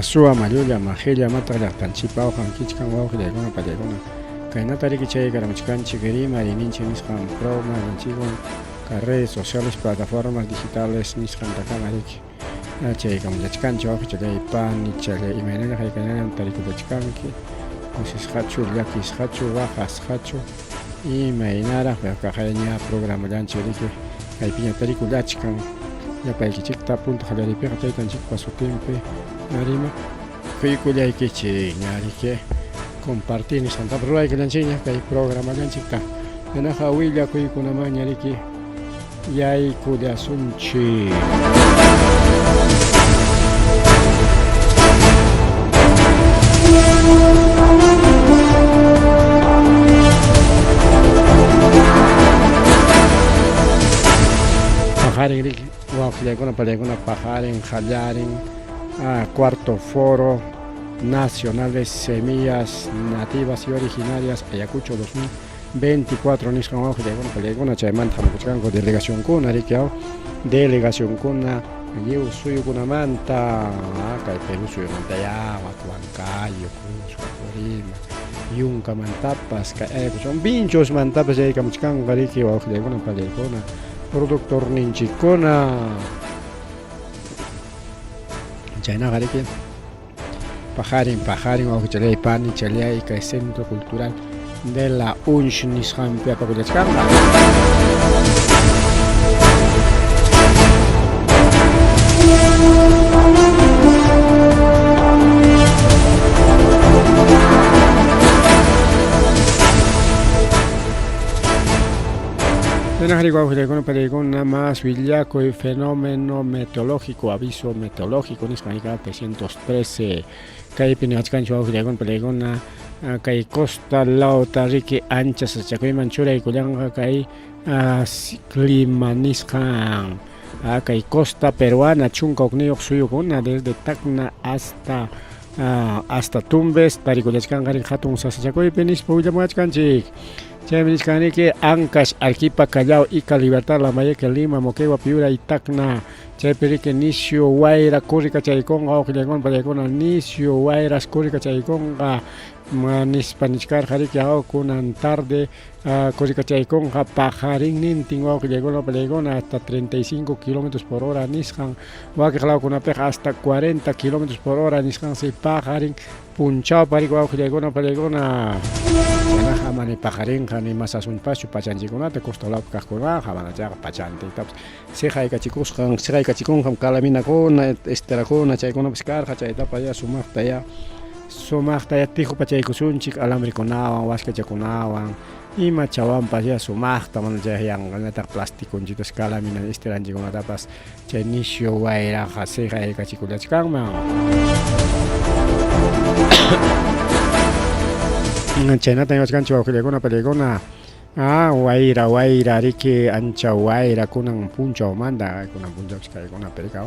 Suwa mallulla maqilla mataq llaqtanchikpa awqankichkan wawqillaykuna pallaykuna kaynata riki chay karamuchkanchik rimayninchik nisqan programanchikwan ka redes sociales plataformas digitales nisqantakama riki chaykamullachkanchik wawqichallay panichallay imaynalla haykañallam tarikullachkanki kusisqachu llakisqachu waqasqachu imaynaraq kaqayña programallanchik riki kaypiña tarikullachkan llapaykichikta punta qallariypiqa taytanchikpa sutinpi rima kuykullaykichik ña riki compartir nisqantapas ruraykullanchikña kay programallanchikta hinaqa willakuykunamanña riki yaykullasunchik. Paqarin riki wawqillaykuna pallaykuna paqarin qallarin cuarto foro nacional de semillas nativas y originarias Ayacucho 2024 nisqan wawqillaykuna pallaykuna chaymanta hamukuchkanku delegacionkuna riki aw delegacionkuna lliw suyukunamanta kay Perú suyumanta ya Huancayo, Cusco, Apurímac, Yunkamantapas kay Ayacucho Vinchosmantapas yaykamuchkanqa riki wawqillaykuna pallaykuna productorninchikkuna chaynaqa riki paqarin paqarin wawqichallay panichallay kay Centro Cultural de la UNSH nisqanpi apakullachkanqa. Wawqillaykuna más willakuy fenómeno meteorológico, aviso meteorológico nisqan ika 313 kaypi niwachkanchik wawqillaykuna pallaykuna kay costa lawta riki ancha sasachakuyman churaykullanqa kay clima nisqan kay costa peruana 11 suyukuna desde Tacna hasta hasta Tumbes tarikullachkanqa riki hatun sasachakuypi nispa willamuwachkanchik. Chaymi nichkanriki Ancash, Arequipa, Callao, Ica, Libertad, Lambayeque, Lima, Moquegua, Piura y Tacna. Chaypi riki nisyu wayra kurrikachaykunqa wawqillaykuna pallaykuna nisyu wayras kurrikachaykunqa nispa nichkarqa riki kunan tarde kurrikachaykunqa paqarinnintin wawqillaykuna pallaykuna hasta 35 kilómetros por hora nisqan wakiq lawkunapiqa hasta 40 kilómetros por hora nisqansi paqarin punchawpa riki wawqillaykuna pallaykuna. Chaynaqa ama ni paqarinqa ni masasunpaschu pachanchikkunata costa lawpi kaqkunaqa mana chayqa pachantitapas siqaykachikusqan siqaykachikunqam calaminakuna esterakuna chaykunapas karqa chaytapas ya sumaqta ya sumaqta ya tijupachaykusunchik alambrekunawan waskachakunawan imachawanpas ya sumaqta mana chay yanqañataq plasticonchitas calamina esteranchikkunatapas chay nisyu wayraqa siqaykachikullachkanman. Chaynata niwachkanchik wawqillaykuna pallaykuna wayra wayra riki ancha wayra kunan punchawmanta kunan punchawpas kaykunapi riki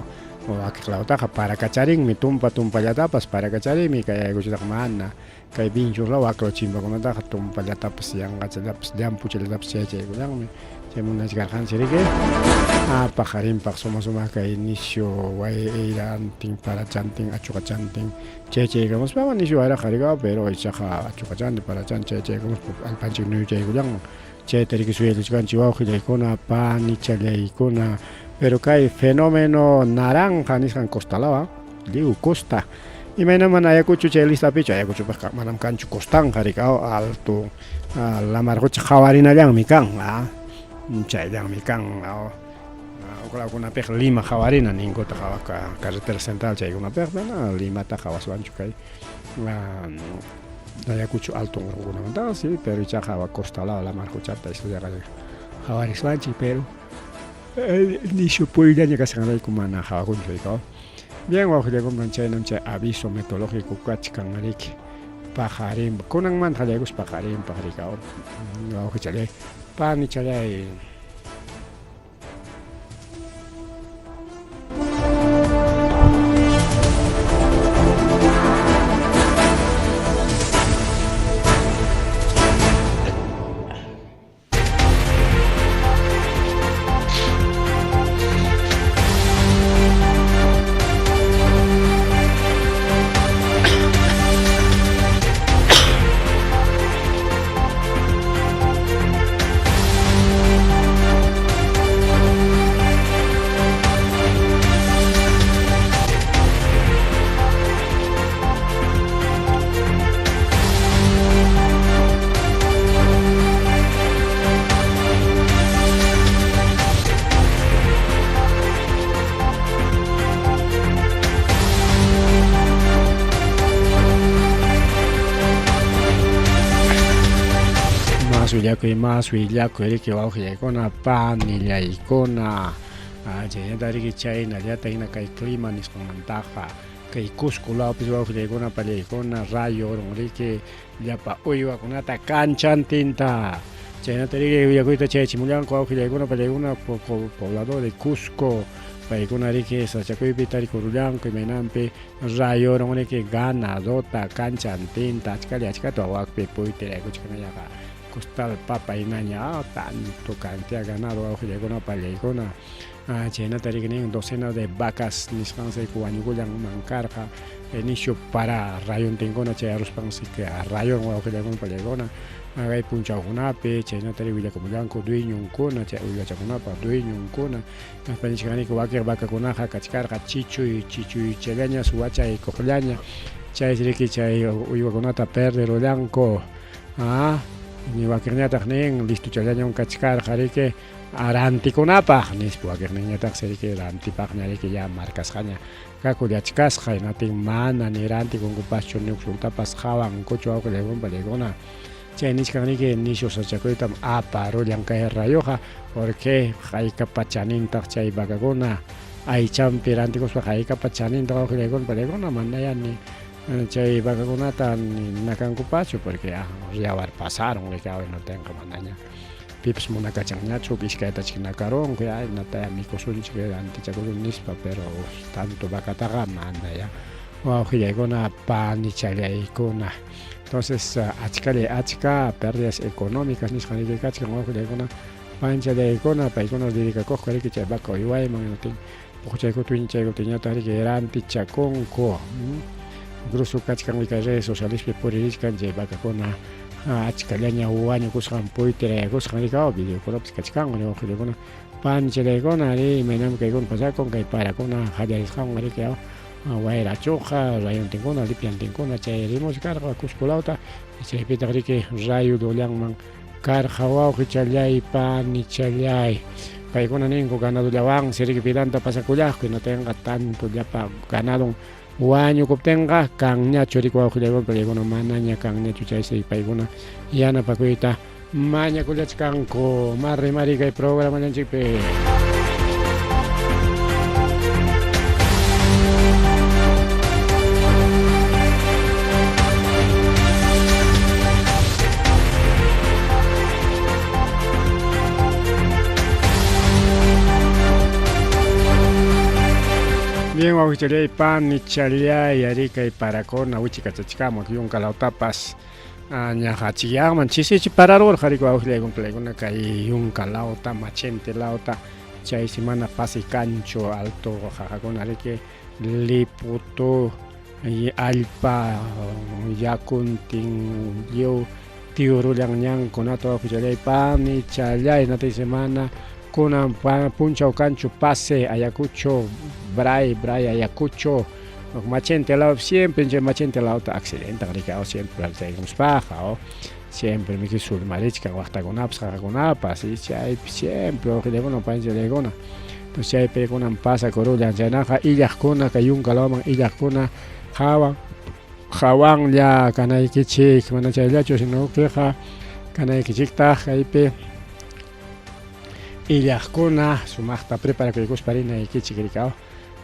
wakiq lawtaqa parakacharinmi tumpa tumpallatapas parakacharinmi kay Ayacuchotaqa mana kay Vinchos law waklaw chimpakunataqa tumpallatapas yanqachallatapas llampuchallatapas chayachaykullanmi chay munachkarqanchik riki paqarinpaq suma sumaq kay nisyu wayrantin parachantin achuqachantin chayachaykamuspa nisyu wayraqa riki pero ichaqa achuqachantin parachantin chayachaykamuspa allpanchik nuyuchaykullanman chayta riki suyalluchkanchik wawqillaykuna panichallaykuna pero kay fenómeno naranja nisqan costa law lliw costa imaynam mana Ayacucho chay listapichu Ayacuchopaqqa manam kanchu costanqa riki alto lamar qucha qawarinallanmi kan chayllanmi kan huk lawkunapiqa Lima qawarina ninkutaq carretera central chaykunapiqa mana Limata qawaswanchu kay Ayacucho alto urqukunamantaqa sí pero ichaqa costa law lamar quchata qawariswanchik pero nisyu puyllaña kasqanrayku mana qawakunchu riki. Bien wawqillaykuna chaynam chay aviso meteorológico kachkan riki paqarinpaq kunanmanta qallaykuspa paqarinpaq riki wawqichallay panichallay. Más willakuy, más willakuy, riki wawqillaykuna, panillaykuna. Chaynata riki chaynallata hina kay clima nisqanmantaqa kay Cusco lawpis wawqillaykuna, pallaykuna, rayo urun riki llapa uywakunata kanchantinta. Chaynata riki willakuyta chayachimullanku wawqillaykuna, pallaykuna, poblador de Cusco. Paykuna riki sasachakuypi tarikurullanku imaynanpi rayorun riki ganadota kanchantinta achkalla achkata wakpi puytiraykuchkanayaqa costal papa hinaña tanto cantidad ganado wawqillaykuna pallaykuna. Chaynata riki nin docena de vacas nisqansi wañukullanman karqa nishu para rayontinkuna chayaruspansi rayon wawqillaykuna pallaykuna kay punchawkunapi chaynata riki willakumullanku dueñonkuna chay uywachakunapa dueñonkuna. Hinaspa nichkaniku wakin vacakunaqa kachkarqa chichuy chichuychallaña suwachaykuqllaña chaysi riki chay uywakunata perderullanku. Wakinñataq nin listochallañam kachkarqa riki rantikunapaq nispa, wakiqninñataqsi riki rantipaqña riki ya marcasqaña kakullachkasqa, hinaptin mana ni rantikunkupaschu ni huk qawankuchu wawqillaykuna pallaykuna. Chay nichkan riki nishu sasachakuytam aparullan kay rayoqa porque haykapa chanintaq chay vacakuna aychanpi rantikuspa haykapa chanintaq wawqillaykuna pallaykuna manayá ni chay vacakunata ni nakankupachu porque yawar pasaron riki hinaptinqa manaña pipas munakachanñachu huk iskaytachik nakarunku ya imataya mikusunchik rantichakusun nispa pero tanto vacataqa manayá wawqillaykuna panichallaykuna. Entonces achkallay achka pérdidas económicas nisqan riki kachkan wawqillaykuna panchallaykuna paykuna dedicakuqku riki chay vaca uywayman hinaptin puquchaykuta wiñachaykuptinñataq riki rantichakunku. Incluso kachkan kay redes socialespi puririchkan chay vacakuna achkallaña wañukusqan puytirayakusqan riki videokunapas kachkan wawqillaykuna panchallaykuna ari imaynami kaykuna pasakun kay parakuna qallarisqanwan riki wayrachuqa rayontinkuna lipiantinkuna chay rimuchkarqa Cusco lawta chaypitaq riki rayo lullanman karqa wawqichallay panichallay paykuna ninku ganadollawansi riki vidanta pasakullaqku hinaptinqa tanto llapa ganadon wañukuptinqa kanñachu riki wawqillaykuna paykuna manaña kanñachu chaysi paykuna yanapakuyta mañakullachkanku. Mari mari kay programallanchikpi. Bien, wawqichallay, panichallay, ari kay parakuna wichikachachkamun yunka lawtapas ñaqa achikyanman chisichi pararurqa riki wawqillaykuna palaykuna kay yunka lawta machente lawta chaysi mana pasi kanchu alto qaqakuna riki liputu allpa yakuntin lliw tiurullan ñankunata wawqichallay panichallay hinaptinsi mana kunan punchaw kanchu pase Ayacucho Bray Bray Ayacucho machente lawpi siempre chay machente lawta accidentan riki siempre chaykuspaqa siempre miki sulmarichkan waqtakunapas qaqakunapas chaypi siempre wawqillaykuna panichallaykuna. Entonces chaypi kunan pasakurullan chaynaqa illaqkuna kay yunka lawman illaqkuna qawan qawanlla kanaykichik mana chayllachu sino queqa kanaykichiktaq kaypi illaqkuna sumaqta preparakuykuspa rinaykichik riki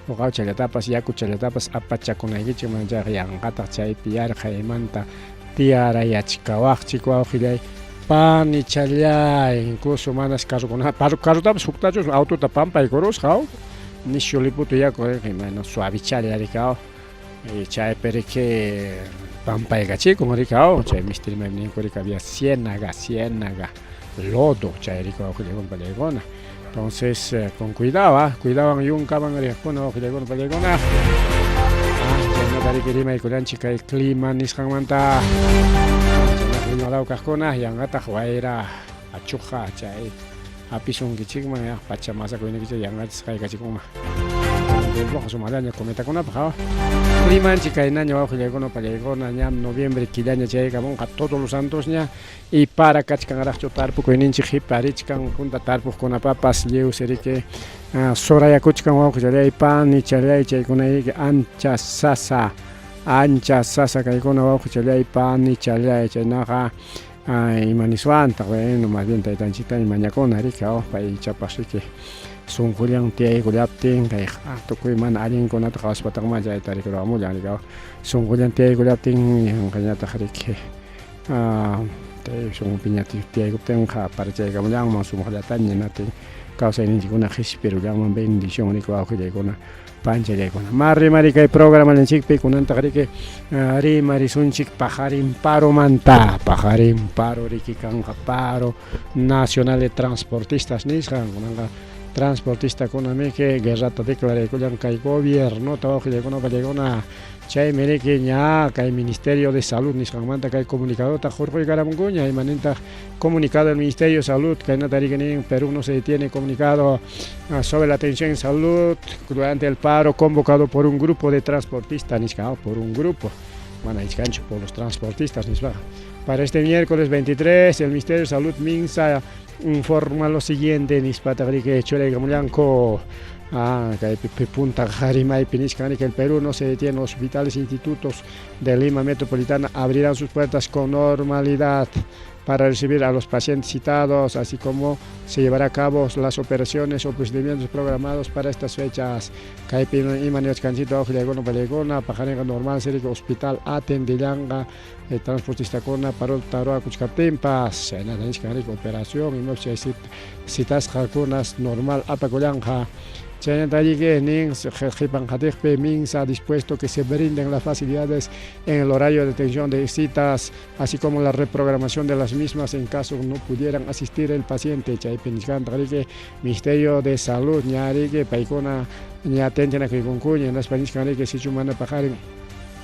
uqawchallatapas yakuchallatapas apachakunaykichik mana chayqa yanqataq chaypi yarqaymanta tiyarayachkawaqchik wawqillay panichallay. Incluso manas carrokuna carrotapas huktachus autota pampaykurusqa nishu liputu yaku imayna suavichalla riki chaypi riki pampaykachikun riki chay misti rimaypi ninku riki había ciénaga ciénaga lodo chay riki wawqillaykuna pallaykuna. Entonces con cuidado cuidawan yunkaman riqkuna wawqillaykuna pallaykuna. Chaynata riki rimaykullanchik kay clima nisqanmanta chaynaqa Lima law kaqkuna yanqataq wayra achuqa chay hapisunkichikman ya pacha masakuynikichik yanqachis qaykachikunman tiempoqa sumaqllaña cometakunapaq climanchik kaynaña wawqillaykuna pallaykuna ñam noviembre killaña chayaykamunqa todos los santosña y para kachkanraqchu tarpukuyninchik qiparichkan punta tarpuqkunapapas lliwsi riki surayakuchkan wawqichallay panichallay chaykuna riki ancha sasa ancha sasa kaykuna wawqichallay panichallay chaynaqa Ima niswantaq, bueno, más bien taytanchiktaña mañakuna riki, pay ichapas riki sunqullan tiyaykullaptin kay tukuy mana allinkunata qhawaspataqmá chayta rikuramullan riki, sunqullan tiyaykullaptin yanqañataq riki sunqunpiña tiyaykuptinqa parachaykamullanman sumaqllataña natin kawsayninchikkuna qispirullanman bendición riki wawqillaykuna panchallaykuna. Ma rimari kay programallanchikpi kunantaq riki rimarisunchik paqarin paromanta, paqarin paro riki kanqa paro nacional de transportistas nisqan, kunanqa transportistakunamiki guerrata declaraykullan kay gobiernota wawqillaykuna upallaykuna, chaymi riki ña kay Ministerio de Salud nisqanmanta kay comunicadota hurquykaramunkuña, imanintaq comunicado del Ministerio de Salud, kaynata riki nin, Perú no se detiene comunicado sobre la atención en salud durante el paro convocado por un grupo de transportistas, nisqa, por un grupo, mana ichkanchu por los transportistas nispaqa. Para este miércoles 23, el Ministerio de Salud MINSA informa lo siguiente, nispataq riki churaykamullanku. Kaypi punta rimaypi nisqan riki, el Perú no se detiene, los hospitales e institutos de Lima Metropolitana abrirán sus puertas con normalidad para recibir a los pacientes citados, así como se llevará a cabo las operaciones o procedimientos programados para estas fechas. Kaypi ima niwachkanchikta wawqillaykuna upallaykuna, paqarinqa normal sirika hospital atendillanqa transportistakuna parota ruwakuchkaptinpas, chaynata nishkan riki operación imapas chay citasqakunas normal apakullanqa. Chaynata riki nin qhipan qatiqpi MINSA ha dispuesto que se brinden las facilidades en el horario de atención de citas, así como la reprogramación de las mismas en caso no pudieran asistir el paciente. Chaypi nishkantaq riki Ministerio de Salud ña riki paykuna ña atentinakuykunkuña, hinaspa nishkan riki sichu mana paqarin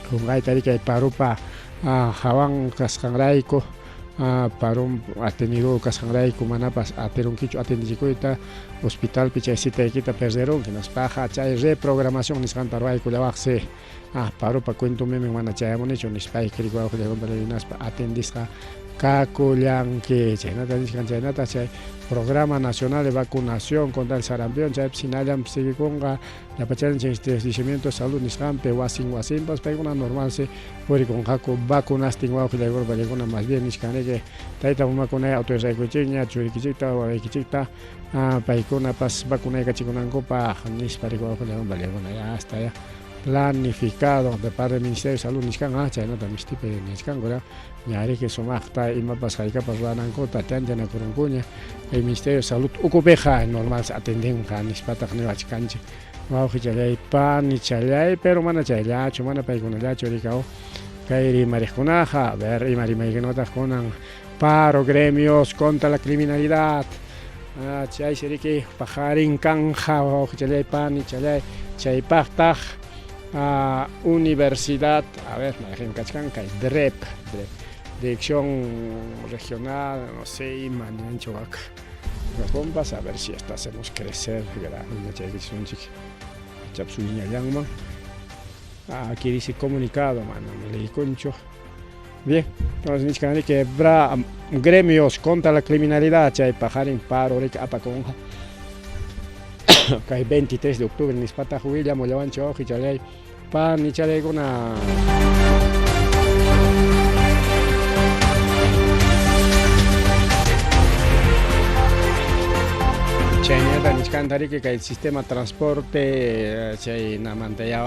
qunqayta riki paropa hawan kasqanrayku, parom atenido kasqanrayku manapas atirunkichu atendichikuyta hospitalpi chay citaykita perderunki, hinaspaqa chay reprogramación nisqanta ruwaykullawaqsi, paropa cuentomimin mana chayamunichu nispayki riki wawqillaykuna hinaspa atendisqa kakullanki. Chaynata nishkan, chaynata chay Programa Nacional de Vacunación contra el Sarampión chaypi hinallam siguikunqa llapachanchik establecimiento de salud nisqanpi wasin wasinpas paykuna normal si purikunqaku vacunastin wawqillaykuna upallaykuna. Más bien nishkan riki tayta mamakuna autorizaykuchikña churikichikta wawaykichikta paykunapas vacunaykachikunankupaq nispa riki wawqillaykuna upallaykuna, ya hasta ya planificado de parte del Ministerio de Salud nishkan, chaynata mistipi nishkanku ña riki sumaqta imapas haykapas ruwanankuta tantianakurunkuña kay Ministerio de Salud ukupiqa normal se atendinqa nispataq niwachkanchik wawqichallay panichallay, pero mana chayllachu, mana paykunallachu rikaw kay rimariqkunaqa. A ver, ima rimaykunataq kunan paro gremios contra la criminalidad, chaysi riki paqarin kanja wawqichallay panichallay, chaypaqtaq universidad, a ver, mayqin kachkan kay DREP, DREP, Dirección Regional, no sé, ima ninanchik wak compas, a ver si hasta hacemos crecer chaykichisunchik chapsuñallanman. Aquí dice comunicado, mano, no leí concho. Bien, entonces nishkan riki bra gremios contra la criminalidad chay paqarin paro riki apakunqa kay 23 de octubre nispataq willamullawanchik wawqichalay panichalaykuna. Chaynata nishkanta riki kay sistema transporte chay namantaya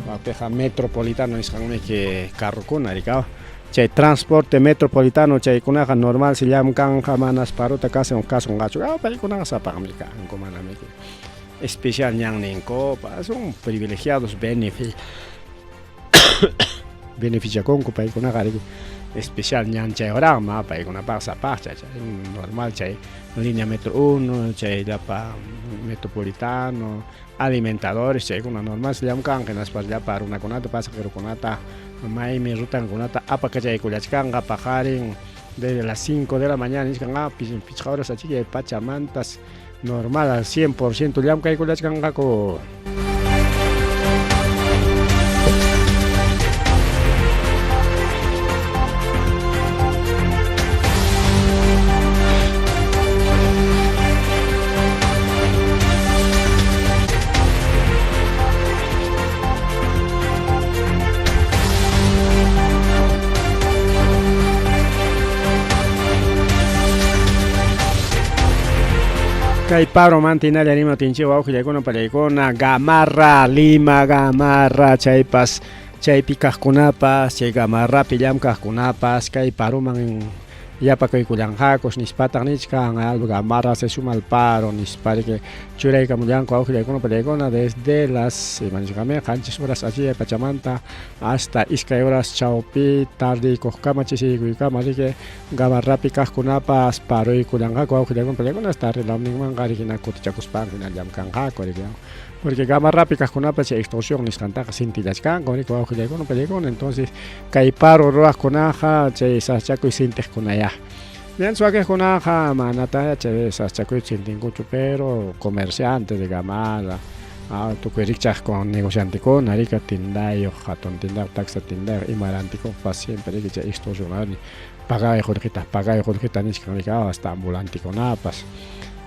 wapiqa metropolitano nisqanmiki carrokuna rikaw chay transporte metropolitano chaykunaqa normal si llamkanqa manas parota kasunqachu, paykunaqa sapaqmi kanku, manamiki especial ñanninkupas, son privilegiados, beneficiakunku paykunaqa riki especial ñan chaywaraqma paykunapaq sapaqcha chay normal chay línea metro 1 chay llapa metropolitano alimentadores chaykuna normal llamkanqa, hinaspa llapa runakunata pasajerokunata maymi rutankunata apakachaykullachkanqa paqarin desde las 5 de la mañana nishkan pichqa horas achikay pachamantas normal al 100% llamkaykullachkanqaku. Kay paromanta hinalla rimatinchik wawqillaykuna pallaykuna Gamarra, Lima Gamarra chaypas chaypi kaqkunapas chay Gamarrapi llamkaqkunapas kay paroman yapakuykullanqakus nispataq nichkan Alba Gamarra se suma al paro nispa riki churaykamullanku wawqillaykuna pallaykuna desde las ima nisqami 7 horas achiyay pachamanta hasta 2 horas chawpi tardeykuqkama chisiykuykama riki Gamarrapi kaqkunapas paroykullanqaku wawqillaykuna pallaykuna hasta arreglawninmanqa riki hina kutichakuspanku hina llamkanqaku riki porque Gamarrapi kaqkunapas chay extorsión nisqantaqa sintillachkanku riki wawqillaykuna pallaykuna entonces kay paro ruwaqkunaqa chay sasachakuy sintiqkunayá Mientras wakiqkunaqa manataya chay sasachakuy sintinkuchu pero comerciante de Gamarra tukuy rikchaq con negociantekuna riki tindayuq hatun tindayuq taksa tindayuq ima rantikuqpas siempre riki chay extorsionador pagay qullqita pagay qullqita nichkan riki hasta ambulantekunapas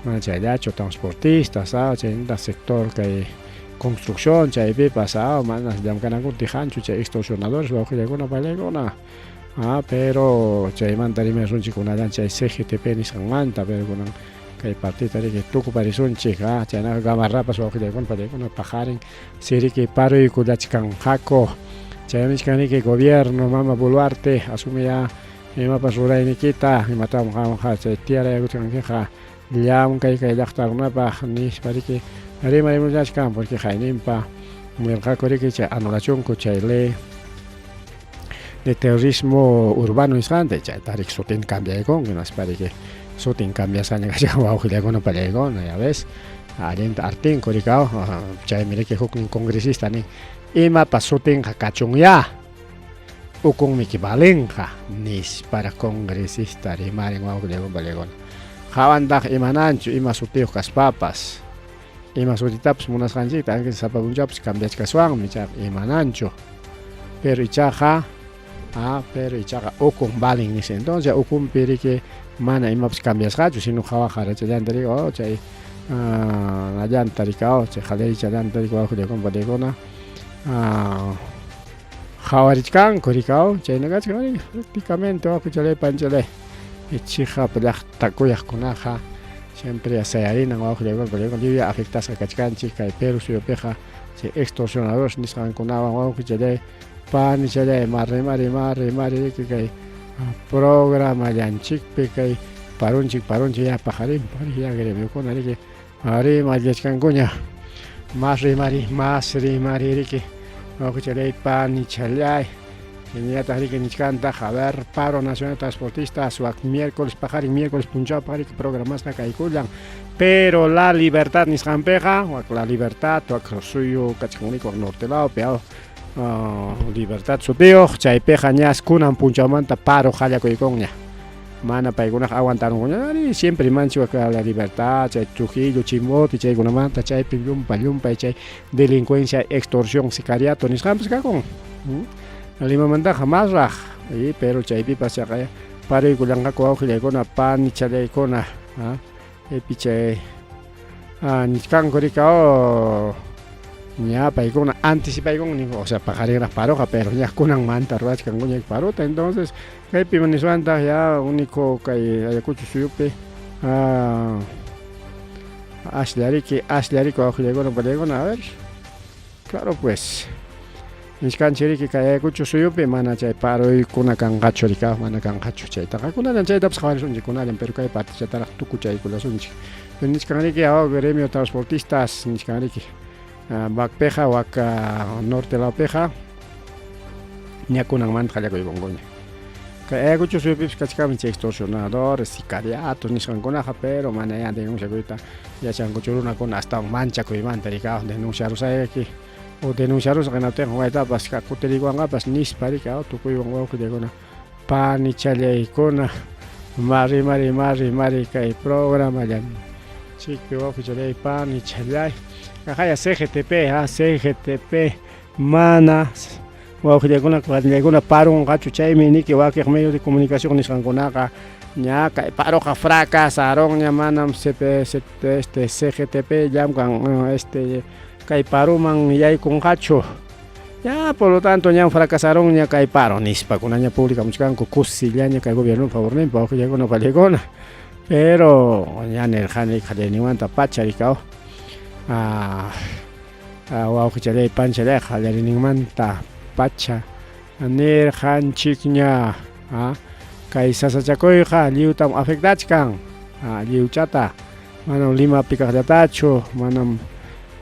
mana chayllachu transportistas chaynataq sector kay construcción chaypipas manas llamkanankuta dejanchu chay extorsionadores wawqillaykuna payllaykuna pero chaymanta rimasunchik kunallan chay CGTP nisqanmanta pero kunan kay partita riki tukuparisunchik chaynaqa Gamarrapas wawqillaykuna pallaykuna paqarin siriki paruykullachkanqaku chaymi nichkan riki gobierno mama Boluarte asume ya imapas ruraynikita imatam qamqa chay tiyarayakuchkankiqa llamkay kay llaqta runapaq nispa riki rimarimullachkan porque qayninpa nirqaku riki chay anulachunku chay ley de terrorismo urbano nisqanta chayta riki sutin cambiaykun hinaspa riki sutin cambiasqaña kachkan wawqillaykuna pallaykuna ya ves allinta artinku riki chaymi riki huknin congresista nin imapas sutinqa kachunyá ukunmiki valinqa nisparaq congresista rimarin wawqillaykuna pallaykuna qawantaq imananchu ima sutiyuq kaspapas ima sutitapas munasqanchikta aunque sapa punchawpas cambiachkaswanmi chayqa imananchu pero ichaqa pero ichaqa ukun valin nispa entonces ukunpi riki mana imapas cambiasqachu sino qhawaqa rachallanta riki chay allanta riki chay qallarichalanta riki wawqillaykuna pallaykuna qhawarichkanku riki chayna kachkan riki prácticamente wawqichalay panchalay chiqap llaqta kuyaqkunaqa siempre sayarinan wawqillaykuna pallaykuna lliw afectasqa kachkanchik kay Perú suyupiqa chay extorsionadores nisqankunawan wawqichalay panichalay rimari rimari riki kay programallanchikpi kay parunchik parunchik ya paqarinpaq riki ya gremiokuna riki rimallachkankuña mas rimari mas rimari riki wawqichalay panichalay chaynallataq riki nichkantaq a ver paro nacional de transportistas wak miércoles paqarin miércoles punchawpaq riki programasqa kaykullan pero La Libertad nisqanpiqa wak La Libertad wak suyu kachkan riki wak norte lawpi Libertad sutiyuq chaypiqa ñas kunan punchawmanta paro qallakuykunña mana paykunaqa aguantarunkuña ari siempre rimanchik wak La Libertad chay Trujillo Chimbote chaykunamanta chaypi llumpa llumpay chay delincuencia extorsión sicariato nisqanpas kakun Limamantaqa masraq pero chaypipas chaqay paruykullanqaku wawqillaykuna panichallaykuna chaypi chay nichkanku riki ña paykuna anticipaykun ninku o sea paqarinraq paroqa pero ña kunanmanta ruwachkankuña parota entonces kaypi niswantaq ya único kay Ayacucho suyupi aslla riki aslla riki wawqillaykuna pallaykuna a ver claro pues nichkanchik riki kay Ayacucho suyupi mana chay paroykuna kanqachu riki mana kanqachu chaytaqa kunallan chaytapas qhawarisunchik kunallan pero kay partichataraq tukuchaykullasunchik pero nichkan riki gremio transportistas nichkan riki wakpiqa wak norte lawpiqa ña kunanmanta qallakuykunkuña kay Ayacucho suyupipas kachkanmi chay extorsionadores sicariatos nisqankunaqa pero mana ya denunciakuyta yachankuchu runakuna astawan manchakuymanta riki denunciarusayki o denunciarusqa hinaptinqa waytapas kutirikuwanqapas nispa riki tukuywan wawqillaykuna panichallaykuna mari mari mari mari kay programallanchikpi wawqichallay panichallay kaqaya CGTP CGTP mana wawqillaykuna panillaykuna parunqachu chaymi niki wakiq medio de comunicación nisqankunaqa ña kay paroqa fracasaronña manam CP este CGTP llamkan este kay paruman yaykunqachu ya por lo tanto ñam fracasaronña kay paro nispa kunaña publicamuchkanku kusillaña kay gobierno favorninpa wawqillaykuna pallaykuna. Pero ña nirqani qallariyninmanta pacha rikaw. Ah, wawqichalláy panchalláy qallariyninmanta pacha nirqanchikña kay sasachakuyqa lliwtam afectachkan lliwchata manam Limapi kaqllatachu manam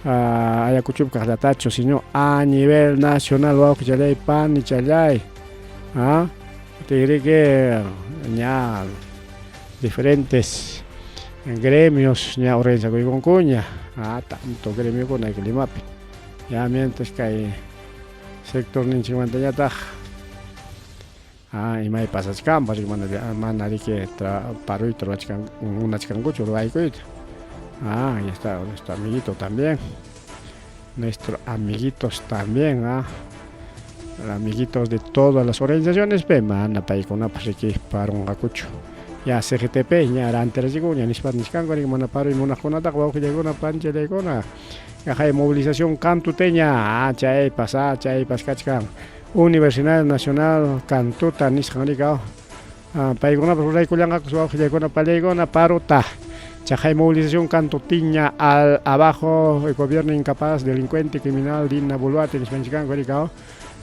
Ayacuchopi kaqllatachu sino a nivel nacional wawqichalláy panichalláy tigriki ña diferentes gremios ña organizakuykunkuña tanto gremiokuna Limapi ya mientras kay sectorninchikmantañataq imay pasachkanpas mana mana riki paruyta ruwachkan munachkankuchu ruwaykuyta ahí está nuestro amiguito también nuestro amiguitos también amiguitos de todas las organizaciones pe mana paykunapas riki parunqakuchu ya CGTP ña rantirachikuña nispa nichkanku riki mana paruy munaqkunataqa wawqillaykuna panchallaykuna Kay movilización Cantuteña, chaypas, chaypas kachkan. Universidad Nacional Cantuta nisqan rika. Paykunapas ruraykullanqakus wawqillaykuna pallaykuna paruta. Chaqay movilización Cantutiña al abajo el gobierno incapaz, delincuente, criminal, Dina Boluarte nispanchikkanku rika.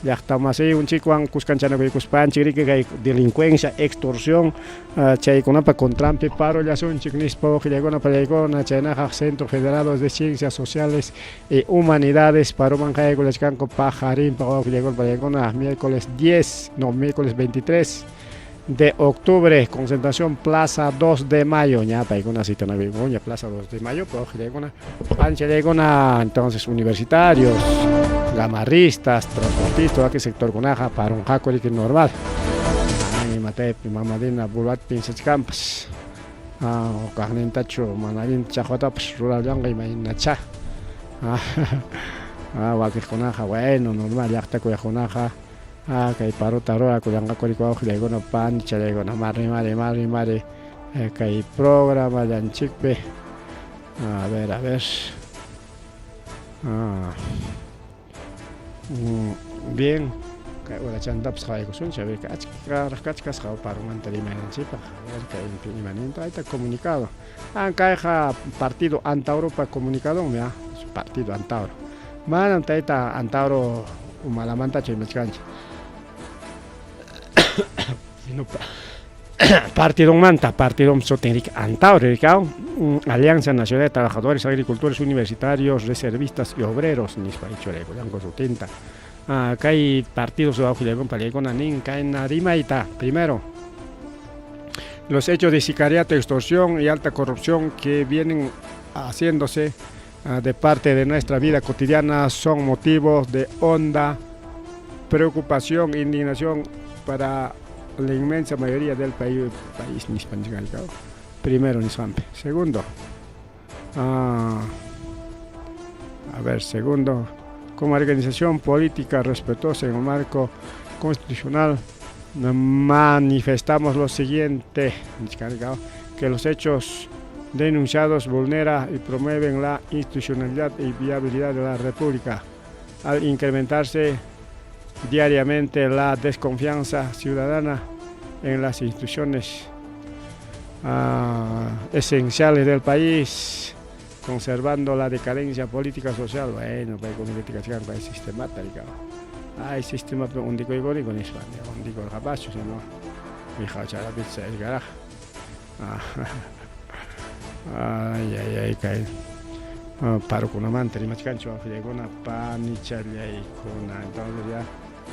Llaqta masiyunchikwan kuskanchanakuykuspanchik riki kay delincuencia, extorsión chaykunapa contranpi parollasunchik nispa wawqillaykuna pallaykuna chaynaqa Centro Federado de Ciencias Sociales y Humanidades paroman qayaykullachkanku paqarinpaq wawqillaykuna pallaykuna miércoles 10, no miércoles 23 de octubre, concentración Plaza 2 de Mayo, ña paykuna citanakuykuña Plaza 2 de Mayo, wawqillaykuna panchallaykuna, entonces universitarios, gamarristas, transportistas, waki sectorkunaqa parunqaku riki normal. Imataypi mama Dina Boluarte piensachkanpas kaqnintachu mana allinta chaqwatapas rurallanqa imaynacha. Wakiqkunaqa bueno normal llaqta kuyaqkunaqa kay paruta rurakullanqaku riki wawqillaykuna panchallaykuna mari mari mari mari kay programallanchikpi. A ver, a ver. Bien, kay urachantapas qhawaykusunchik, a ver, achkaraq kachkasqa paromanta rimaynanchikpaq, a ver, kaypi imaninta, ahí está comunicado. Kayqa partido Antauropa comunicadonmi, partido Antauro. Manam tayta Antauro umalamantachu rimachkanchik. Sino partidonmanta, partidon sutin riki Antauro rikaw, Alianza Nacional de Trabajadores, Agricultores, Universitarios, Reservistas y Obreros nispa churaykullanku sutinta. Kay partidos wawqillaykuna pallaykuna nin kayna rimayta. Primero, los hechos de sicariato, extorsión y alta corrupción que vienen haciéndose de parte de nuestra vida cotidiana son motivos de honda preocupación e indignación para la inmensa mayoría del país, país primero nisqanpi. Segundo, a ver, segundo, como organización política respetuosa en el marco constitucional manifestamos lo siguiente, que los hechos denunciados vulnera y promueven la institucionalidad y viabilidad de la República, al incrementarse diariamente la desconfianza ciudadana en las instituciones esenciales del país, conservando la decadencia política social. Bueno, paykuna sistemata ay sistemapi undikuykurinku nispa undikurqapaschu sino wijawcharapitsa esgaraj. Ay ay ay kay parukunamanta rimachkanchik wawqillaykuna panichallaykuna. Entonces ya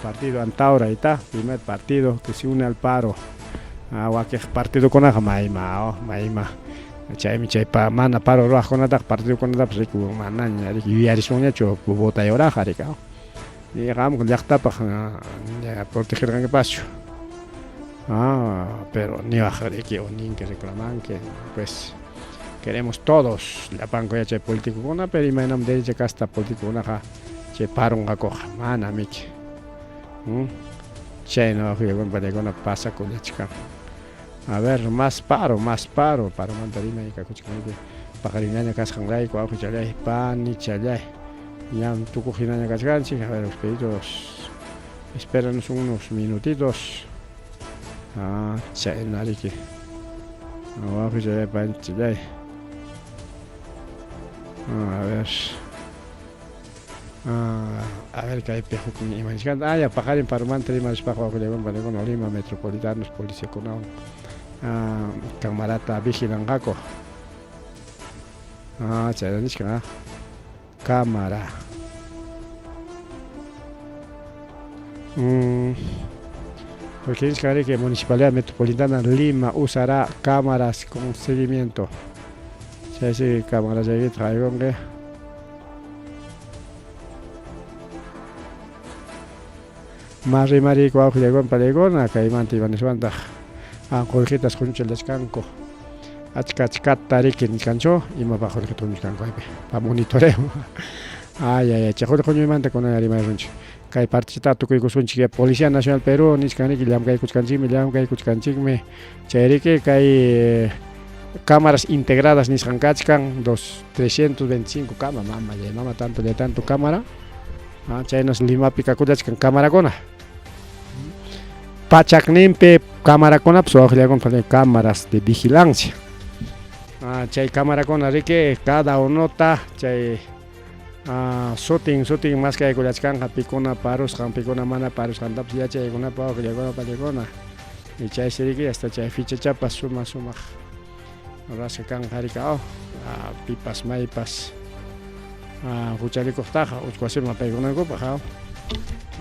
partido Antauro ahí está, primer partido que se une al paro. Wakiq partidokunaqa mayma mayma chaymi chay mana paro ruwaqkunataqa partidokunatapas riku manaña riki yuyarisunñachu votayuraqa riki. Y qamqa llaqtapaq protegerqankipaschu. Pero niwaq riki o ninki reclamanki, pues queremos todos llapanku yachay políticokuna, pero imaynam derecha casta políticokunaqa chay parunqakuqa mana miki. Chayna wawqillaykuna pasakullachkan. A ver, más paro, más paro, paromanta rimay kakuchkanki paqarinllaña kasqanrayku wawqichallay panichallay. Ñam tukuq hinaña kachkanchik, a ver, los pedidos, espéranos unos minutitos. Chayna riki. Wawqichalay panchillay. A ver. A ver kaypi huknin ima nichkanta. Ah, ya paqarin parumanta rimarispaqa wawqillaykuna panikuna Lima Metropolitanos policiakunawan camarata vigilanqaku. Ah, chayta nichkan, ah. Cámara. Porque nichkan riki Municipalidad Metropolitana Lima usará cámaras con seguimiento. Chaysi cámarallaykita haykunki. Ma rimariyku wawqillaykuna paniykuna kaymanta ima niswantaq qullqitas qunchillachkanku. Achka achkata riki nichkanchu imapaq qullqita quñuchkanku aypi pa monitoreo. Ay ay ay chay qullqi quñuymanta kunan rimaysunchik. Kay partichita tukuykusunchik Policía Nacional Perú nichkan riki llamkaykuchkanchikmi llamkaykuchkanchikmi chay riki kay cámaras integradas nisqan kachkan dos 325 kama mama llay mama tanto llay tanto cámara chaynas Limapi kakullachkan camarakuna. Pachakninpi camarakunapas wawqillakuna cámaras de vigilancia. Chay camarakuna riki cada unota chay sutin sutin maskaykullachkanqa pikuna parusqan pikuna mana parusqantapas yachaykunapa wawqillakuna panikuna. Y chaysi riki hasta chay fichachapas suma sumaq rurasqa kanqa riki pipas maypas huchallikuqtaqa uchku wasiman apaykunankupaq.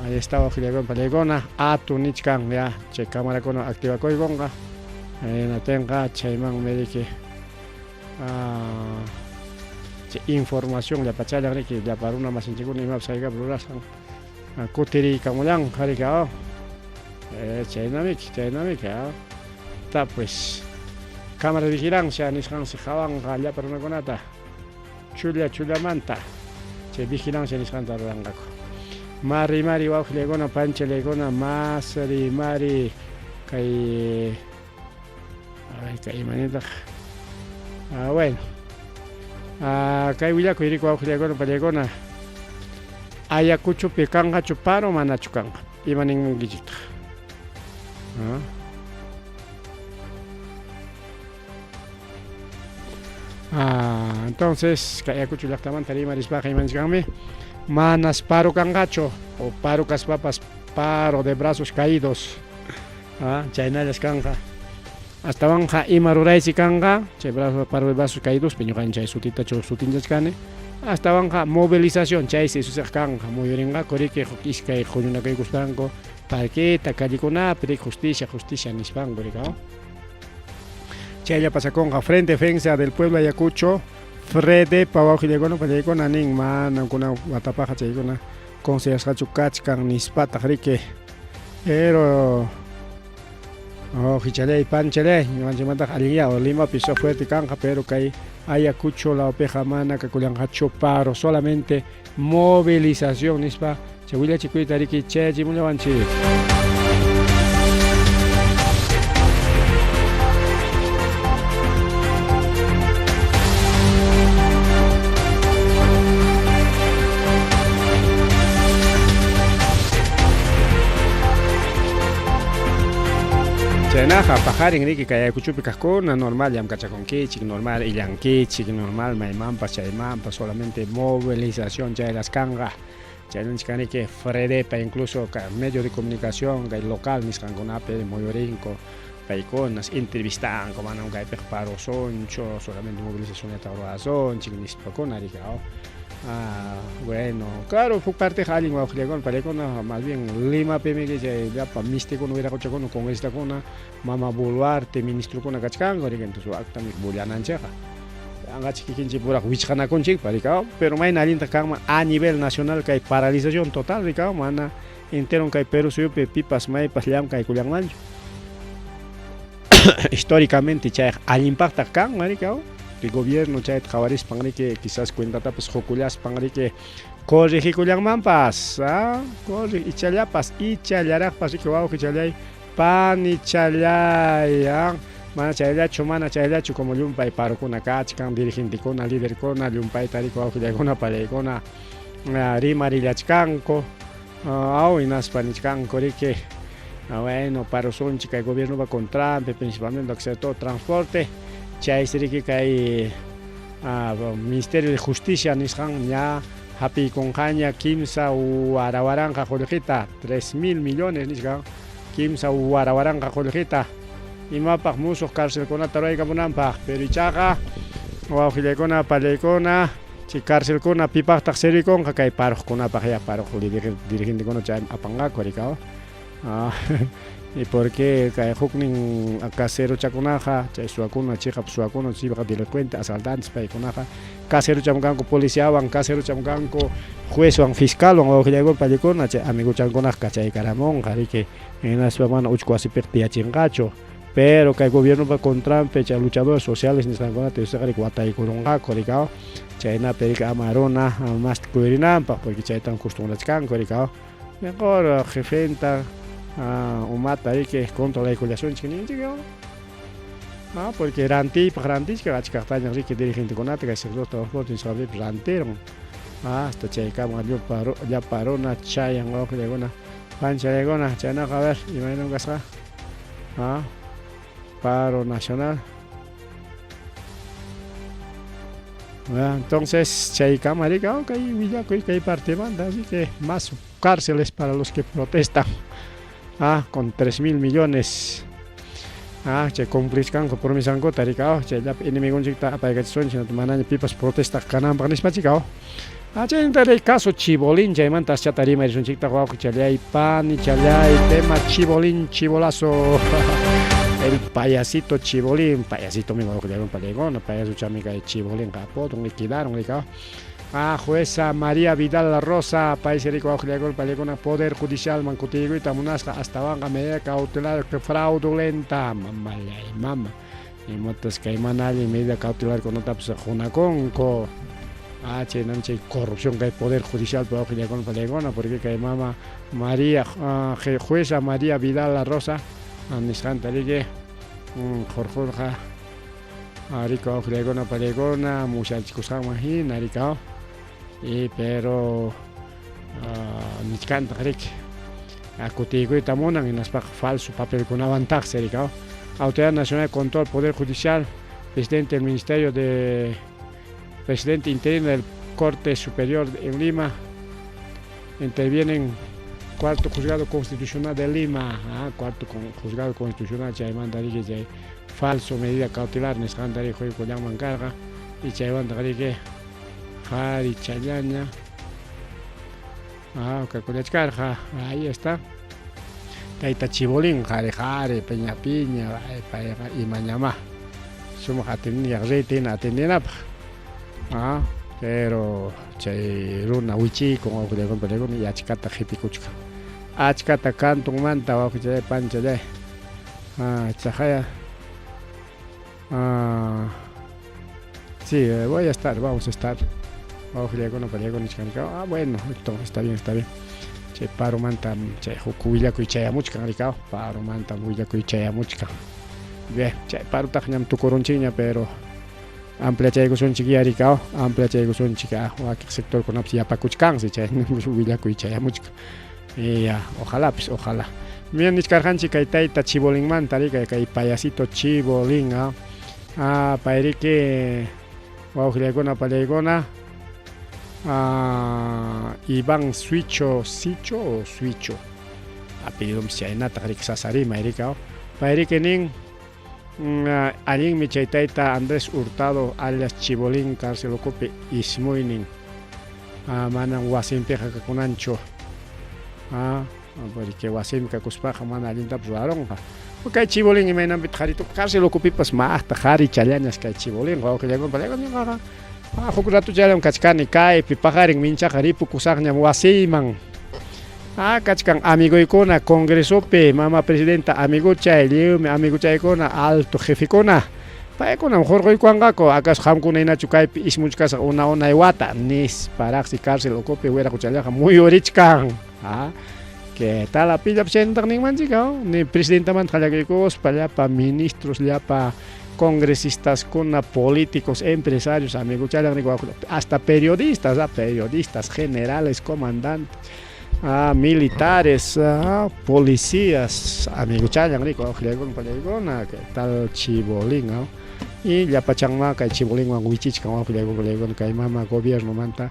Ahí está wawqillakuna panikuna atu nichkan ya chay camarakuna activakuykunqa hinatinqa chaymanmi riki chay información llapachallan riki llapa runa masinchikkuna imapas haykapi rurasqan kutiriykamullanqa riki chaynamiki chaynamiki ta pues cámara de vigilancia nisqansi qhawanqa llapa runakunata chulla chullamanta chay vigilancia nisqanta ruranqaku. Mari mari wawqillaykuna panchallaykuna mas rimari kay kay imanintaq bueno kay willakuy riki wawqillaykuna pallaykuna Ayacuchopi kanqachu paro manachu kanqa ima ninmunkichiktaq. Entonces kay Ayacucho llaqtamanta rimarispaqa imanchkanmi manas paro kanqachu o paro kaspapas paro de brazos caídos chaynallas kanqa astawanqa ima ruraysi kanqa chay brazo paro de brazos caídospi ñuqan chay sutitachu sutinchachkani astawanqa movilización chaysi susiq kanqa muyurinqaku riki huk iskay huñunakuykuspanku parqueta callekunapi riki justicia justicia nispanku riki chaylla pasakunqa Frente Defensa del Pueblo Ayacucho Fredepa wawqillaykuna pallaykuna nin manam kunan watapaqqa chaykuna consejasqachu kachkan nispataq riki pero wawqichallay panchallay ñuqanchikmantaqa allinyá Limapi fuerte kanqa pero kay Ayacucho lawpiqa mana kakullanqachu paro solamente movilización nispa chay willachikuyta riki chayachimullawanchik. Chaynaqa paqarin riki kay Ayacuchopi kaqkuna normal llamkachakunkichik, normal illankichik, normal maymanpas chaymanpas solamente movilización chaylas kanqa. Chayninchik riki Fredepa incluso medio de comunicación kay local nisqankunapi muyurinku paykunas entrevistanku manam kaypiqa parosunchu solamente movilizacionllata rurasunchik nispakuna riki. Bueno, claro, huk parteqa allin wawqillaykuna pallaykuna más bien Limapimi chay llapa mistikuna wiraqochakuna congresistakuna mama Boluarte ministrokuna kachkanku riki entonces waktami bullananchikqa. Anqachik kikinchik puraq wichqanakunchikpa riki pero mayna allintaq kanman a nivel nacional kay paralización total riki mana enteron kay Perú suyupi pipas maypas llamkaykullanmanchu. Históricamente chayqa allinpaqtaq kanman riki el gobierno chayta qhawarispan riki quizás cuentatapas qukullaspan riki corregikullanmanpas corre ichallapas ichallaraqpas riki wawqichallay panichalay mana chayllachu como llumpay parokuna kachkan dirigentekuna liderkuna llumpayta riki wawqillaykuna pallaykuna rimarillachkanku aw hinaspa nichkanku riki Bueno, parusunchik kay gobiernopa contranpi, principalmente lo que sea todo transporte. Chaysi riki kay Ministerio de Justicia nisqan ña hapiykunqaña kimsa warawaranqa qullqita, 3000 millones nichkan, kimsa warawaranqa qullqita imapaq musuq carcelkunata ruraykamunanpaq. Pero ichaqa wawqillaykuna, pallaykuna, chay carcelkuna pipaqtaq servikunqa? Kay paruqkunapaq ya paruq dirigentekuna chaymi apanqaku rikaw. Y por qué kay huknin caserochakunaqa, chay suwakuna, chiqap suwakuna, chiqap delincuente, asaltantes paykunaqa caserocham kanku policiawan, caserocham kanku juezwan, fiscalwan, wawqillaykuna, pallaykuna, chay amiguchankunaqa kachaykaramunqa riki, hinaspa mana uchku wasipiqa tiyachinqachu. Pero kay gobiernopa contranpi chay luchadores sociales nisqankunata yusaqari wataykurunqaku rikaw, chaynapi riki ama runa masta kuyurinanpaq, porque chaytam costumbrachkanku rikaw. Mejor jefenta umata riki controlaykullasunchik ninchik, porque rantiypaq rantichkan achkaqtaña riki dirigentekunata kay sector transporte nisqapipas rantirun, hasta chaykama llapa runa chayan wawqillaykuna, panchallaykuna, chaynaqa a ver imaynam kasqa paro nacional. Entonces chaykama riki kay willakuy kay partemanta, así que más cárceles para los que protestan con 3000 millones. Chay cumplishkanku promesankuta riki, chay llapa enemigonchikta apaykachisunchik manaña pipas protestaq kananpaq nispachik. Chaymanta caso Chibolín, chaymanta aschata rimarisunchiktaq wawqichalay, panichalay, tema Chibolín, chibolazo. El payasito Chibolín, payasito mi wawqillaywan pallaykuna, payasochami kay Chibolín apodon liquidaron riki. Jueza María Vidal La Rosa, paysi riki wawqillaykuna pallaykuna Poder Judicialman kutiykuyta munasqa astawanqa medida cautelar fraudulenta, mamallay mama. Imatas kay mana allin medida cautelarkunatapas qunakunku. Chaynam chay corrupción kay Poder Judicial wawqillaykuna pallaykuna, porque kay mama María, jueza María Vidal La Rosa nisqanta riki qurqurqa riki wawqillaykuna pallaykuna musyachikusqanman hina riki, y pero nichkantaq riki kutiykuyta munan hinaspaqa falso papelkunawantaqsi riki. Autoridad Nacional de Control Poder Judicial, presidente del Ministerio de presidente interino del Corte Superior en Lima, intervienen Cuarto Juzgado Constitucional de Lima, Cuarto Juzgado Constitucional chaymanta riki chay falso medida cautelar nisqanta riki quykullanman karqa y chaymanta riki qhari challaña kakullachkarqa. Ahí está tayta Chibolín, qhari qhari, piña piña, payqa imañamá sumaq atendiyaq reyta hina atendinapaq, pero chay runa wichiykun wawqillaykuna pallaykuna y achkata qhipikuchkan, achkata kantunmanta wawqichalay, panchalay. Chaqaya sí, voy a estar, vamos a estar wawqillaykuna pallaykuna nichkan. Bueno, entonces está bien, está bien. Chay paromanta chay huk willakuy chayamuchkan rikaw, paromanta willakuy chayamuchkan. Bien, chay parotaq ñam tukurunchikña, pero ampliachaykusunchik ya rikaw, ampliachaykusunchik, wakiq sectorkunapas yapakuchkansi chay willakuy chayamuchkan. Ya, ojalá pues, ojalá. Bien, nichkarqanchik kay tayta Chibolinmanta rika, kay payasito Chibolín, payriki wawqillaykuna pallaykuna, Iván Suicho, Sicho o Suicho, apellidonpas chaynataq riki sasa rimay rikaw. Payriki nin allinmi chay tayta Andrés Hurtado alias Chibolín cárcel ukupi ismuynin, manam wasinpiqa kakunanchu, porque wasinpi kakuspaqa mana allintapas rurarunqa. Kay Chibolín imaynanpitaq qhari cárcel ukupipas maqta qhari challañas kay Chibolín wawqillaykuna pallaykuna. Huk ratuchallam kachkani kaypi, paqarin minchaqa ripukusaqñam wasiyman. Kachkan amigoykuna congresopi, mama presidenta amiguchay, lliwmi amiguchaykuna, alto jefekuna. Paykunam hurquykuwanqaku, acaso qamkuna hinachu kaypi ismuchkasaq una unay wata, nisparaqsi cárcel ukupi wiraquchallaqa muyurichkan. ¿Qué tal? Pillapas chaynataq ninmanchik, ni presidentamanta qallakuykuspa llapa ministros, llapa congresistas-kuna, políticos, empresarios, amiguchallan, hasta periodistas, periodistas, generales, comandantes. Militares, policías, amiguchallan riki wawqillaykuna pallaykuna, kay tal Chibolín, y llapachanmá kay Chibolinwan wichichkan wawqillaykuna pallaykuna kay mama gobiernomanta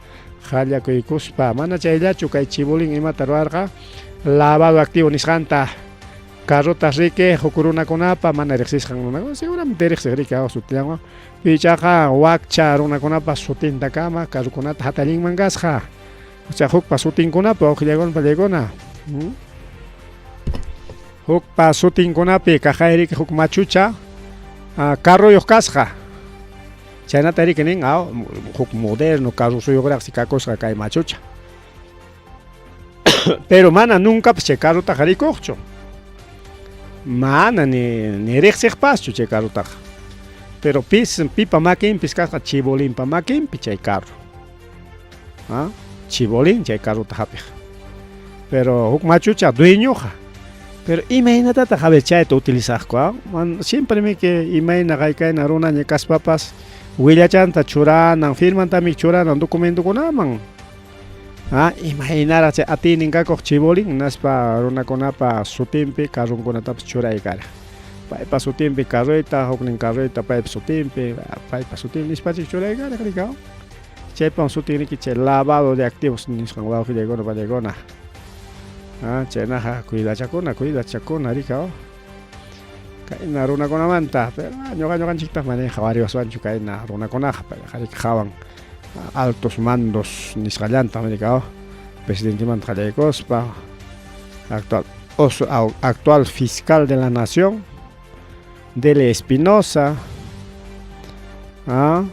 qallakuykuspa. Mana chayllachu kay Chibolín imata ruwarqa, lavado activo nisqanta, carrotas riki huk runakunapa mana riqsisqan runakuna, seguramente riqsiq riki sutillanwan, ichaqa wakcha runakunapa sutintakama carrokunata hatallinman kasqa. Osea hukpa sutinkunapi wawqillaykuna pallaykuna. Hukpa sutinkunapi kaqayriki huk machucha carroyuq kasqa. Chaynata riki nin, huk moderno carrosuyuqraqsi kakusqa kay machucha. Pero mana nuncapas chay carrotaqa rikuqchu. Mana ni, ni riqsiqpaschu chay carrotaqa. Pero pis, pipa makinpis kasqa chibolinpa makinpi chay carro. ¿Ah? Chibolín chay carrota hapiq. Pero huk machucha dueñoqa. Pero imaynatataq a ver chayta utilizaqku, ah? Man, siempre mi que imayna qaykayna runaña kaspapas willachanta churanan, firmantami churanan documentokunaman. Ah, imaynaraq chay atiynin kakuq chibolín hinaspa runakunapa sutinpi carronkunatapas churay karaq. Paypa sutinpi carroyta, huknin carroyta paypa sutinpi, paypa sutinpi nispachik churay karaq rikaw. Chaypam sutin riki chay lavado de activos nisqan wawqillaykuna pallaykuna. Ah, chaynaqa cuidachakuna, cuidachakuna rikaw. Kayna runakunamanta, pero ñuqa ñuqanchiktaq mana qhawariwaswanchu kayna runakunaqa, payqa riki qhawan altos mandos nisqallanta rikaw. Presidentemanta qallaykuspa, actual actual fiscal de la nación, Dele Espinosa. Ah,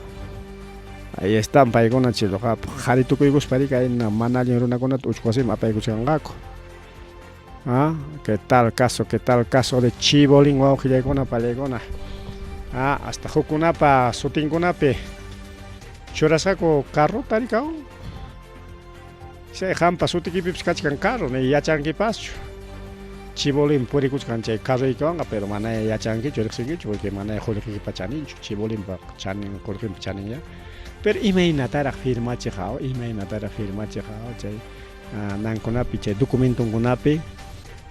ahí están paykuna chiluqa qhari tukuykuspa riki ayna mana allin runakunata uchku wasiman apaykuchkanqaku. Ah, qué tal caso, qué tal caso de Chibolín wawqillaykuna pallaykuna. Ah, hasta hukkunapa sutinkunapi churasqaku carrota rikaw. Chay qampa sutikipipas kachkan carro, ni yachankipaschu. Chibolín purikuchkan chay carroykiwanqa, pero mana yachankichu, riqsinkichu, porque mana qullqikipa chaninchu, Chibolinpa chanin, qullqinpa chanin ya. Pero imaynataraq firmachiq, imaynataraq firmachiq chay nankunapi, chay documentonkunapi,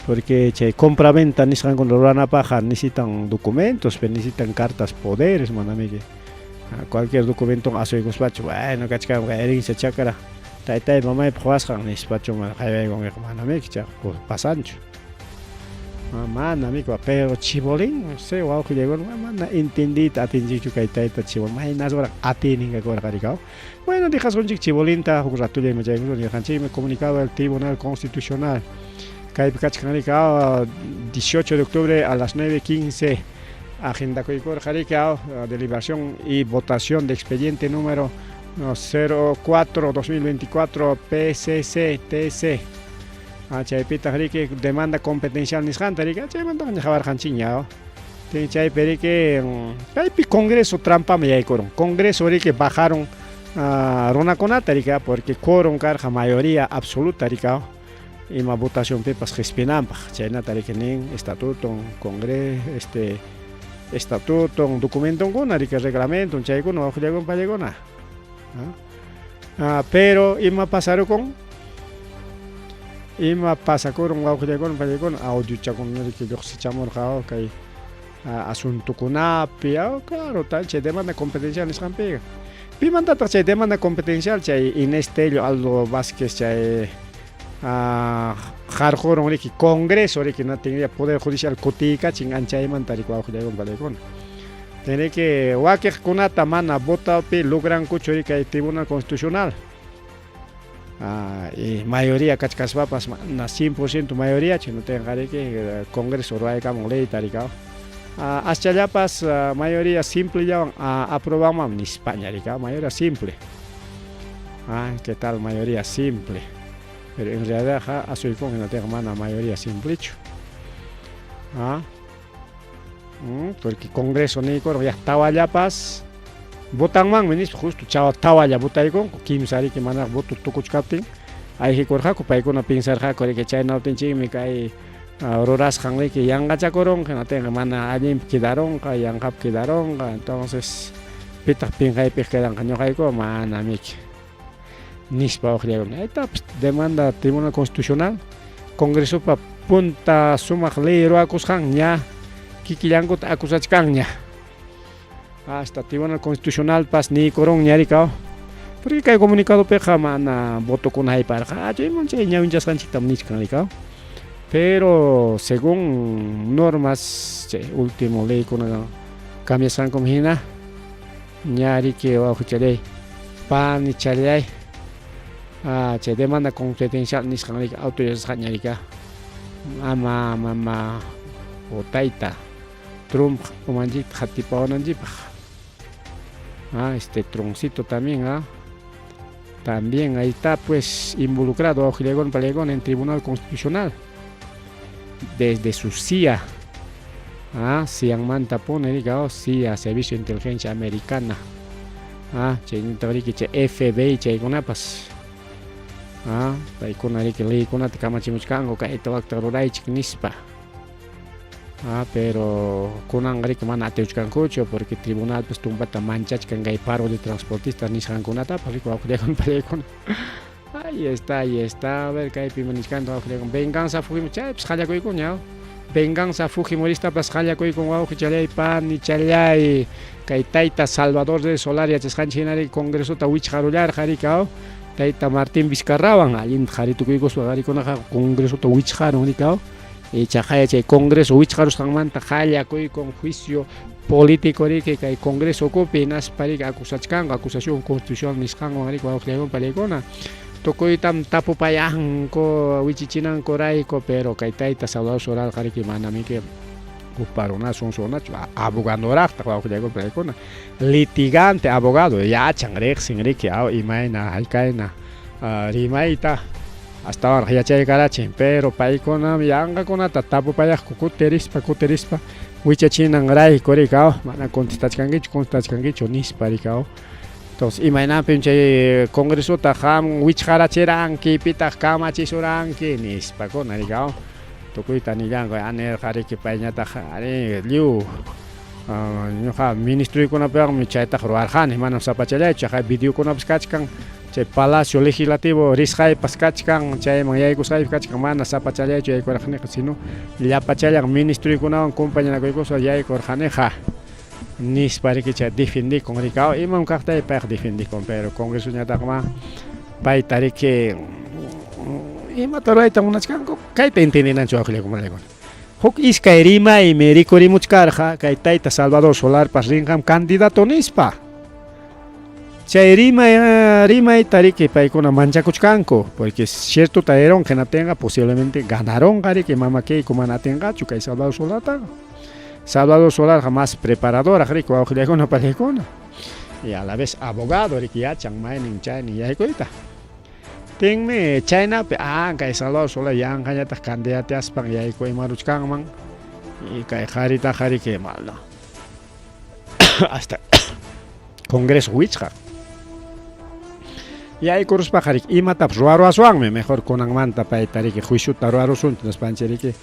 porque chay compraventa nisqankuna ruranapaqqa necesitan documentos, pero necesitan cartas poderes, manamiki. Cualquier documenton asuykuspachu, bueno, kachkan herencia chakra, taytay mamaypa quwasqan nispachu qaywaykunkiqa, manamiki chayqa pasanchu. Mana miki, pero Chibolín, no sé, wawqillaykuna, mana entendiyta atinchikchu kay tayta Chibolín, maynasuraq atiynin kakurqa rikaw. Bueno, dejasunchik Chibolinta, huk ratolla imachaykusun nirqanchikmi, comunicado del Tribunal Constitucional. Kaypi kachkan rikaw, 18 de octubre a las 9:15 agendakuykurqa rikaw, deliberación y votación de expediente número 04-2024 PCC TC. Chaypitaq riki demanda competencial nisqanta riki, chaymantaqa ña qhawarqanchikña. Chaypi riki kaypi Congreso trampaman yaykurun. Congreso riki bajaron runakunata riki, porque quórum karqa mayoría absoluta riki, ima votacionpipas qispinanpaq. Chaynata riki nin estatuton, congreso, este estatuton, documentonkuna riki, reglamenton, chaykuna wawqillaykuna pallaykuna. Pero ima pasarukun, ima pasakurun wawqillaykuna pallaykuna, audiochakuna riki lluqsichamurqa kay asuntokunapi, claro, chay demanda competencial nisqanpiqa. Pimantataq chay demanda competencial chay Inés Tello, Aldo Vázquez chay qarqurun riki Congreso riki na tendría Poder Judicial kutiykachin anchaymanta riki wawqillaykuna pallaykuna. Tiene wakiqkunata mana votapi logrankuchu riki kay Tribunal Constitucional. Y mayoría kachkaspapas mana 100% mayoría chino tenqa riki Congreso ruwaykamun leyta rikaw. Aschallapas mayoría simplellawan aprobanman nispaña rikaw, mayoría simple. ¿Qué tal mayoría simple? Pero en realidad asuykun hinatinqa mana mayoría simplechu. Porque Congreso niykurqa ya tawallapas votanmanmi nispa, justo tawalla votaykunku, kimsa riki manaraq voto tukuchkaptin ayqikurqaku, paykuna pensarqaku riki chaynaptinchikmi kay rurasqan riki yanqachakurunqa, hinatinqa mana allinpi quedarunqa, yanqapi quedarunqa, entonces pitaq pinqaypiq quedanqa ñuqayku mana miki. Nispa waqllakun. Aytapas demanda Tribunal Constitucional, Congresopa punta sumaq ley ruwakusqan ña kikillankuta acusachkanña. Hasta Tribunal Constitucionalpas niykurunña rikaw. Porque kay comunicadopiqa mana votokuna hayparqachu, imam chay ñawinchasqanchiktam nichkan rikaw. Pero según normas chay último leykuna cambiasqankum hina ña riki wawqichalláy, panichalláy, ah, chay demanda confidencial nisqan riki autorizasqaña rika ama mama o tayta Trump umanchikta qatipawananchikpaq. Ah, este Truncito también, ah. También ahí está pues involucrado Ojilegón Palegón en Tribunal Constitucional. Desde su CIA. Ah, CIA-manta pone, diga, oh, CIA, Servicio de Inteligencia Americana. Ah, chaynata riki chay FBI chaykunapas. Ah, paykuna riki leykunata kamachimuchkanku kayta wakta ruraychik nispa. Ah, pero kunanqa riki mana atiuchkankuchu porque tribunalpas tumpata manchachkan kay paro de transportistas nisqankunatapas riki wawqillakuna pallaykuna. Ahí está, ahí está. A ver, kaypi nichkanta wawqillakuna. Venganza Fujimori, chaypas qallakuykuña. Venganza Fujimoristapas qallakuykun wawqichalláy, panichalláy. Kay tayta Salvador de Solar yachasqanchik hina riki congresota wichqarullarqa riki, tayta Martín Vizcarrawan allinta qharitukuykuspa qarikunaqa congresota wichqarun riki. Ichaqa chay congreso wichqarusqanmanta qallakuykun juicio político riki kay congreso ukupi hinaspa riki acusachkanku acusación constitucional nisqanwan riki wawqillaykuna pallaykuna tukuytam tapupayanku wichichinankurayku pero kay tayta Salvador Solarqa riki manamiki upa runa sunsunachu abogadoraqtaq wawqillaykuna pallaykuna litigante abogado yachan riqsin riki imayna haykayna rimayta astawanraq yachaykarachin pero paykunam yanqakunata tapupayaqku kutirispa kutirispa wichachinanrayku riki mana contestachkankichu contestachkankichu nispa riki. Entonces imaynanpim chay congresota qam wichqarachiranki pitaq kamachisuranki nispakuna riki tukuyta nillanku nirqa riki payñataq ari lliw ñuqa ministroykunapiwanmi chaytaqa ruwarqani manam sapachallaychu chaqa videokunapas kachkan chay Palacio Legislativo risqaypas kachkan chayman yaykusqaypas kachkan mana sapachallaychu yaykurqaniqa sino llapachallan ministroykunawan compañanakuykuspa yaykurqaniqa nispa riki chay defendikun riki imam kaqtay payqa defendikun pero congresoñataqma payta riki imata rurayta munachkanku kayta entendinanchik wawqillaykuna. Huk iskay rimaymi rikurimuchkarqa kay tayta Salvador Solarpas rinqam candidato nispa. Chay rimay rimayta riki paykuna manchakuchkanku porque ciertota rironqa hinaptinqa posiblemente ganaronqa riki mama Keiko mana atinqachu kay Salvador Solartaqa. Salvador Solarqa más preparadoraq riki wawqillaykuna pallaykuna y a la vez abogado riki yachan maynin chaynin yaykuyta. Tinmi chaynapi kay Salvador Solar yanqañataq candidateaspan yayku imaruchkanman y kay qaritaqa riki mal hasta Congreso wichqaq. Yaykuruspaqa riki imatapas ruwaruwaswanmi mejor kunanmanta payta riki juiciota ruwarusunchik nispanchik riki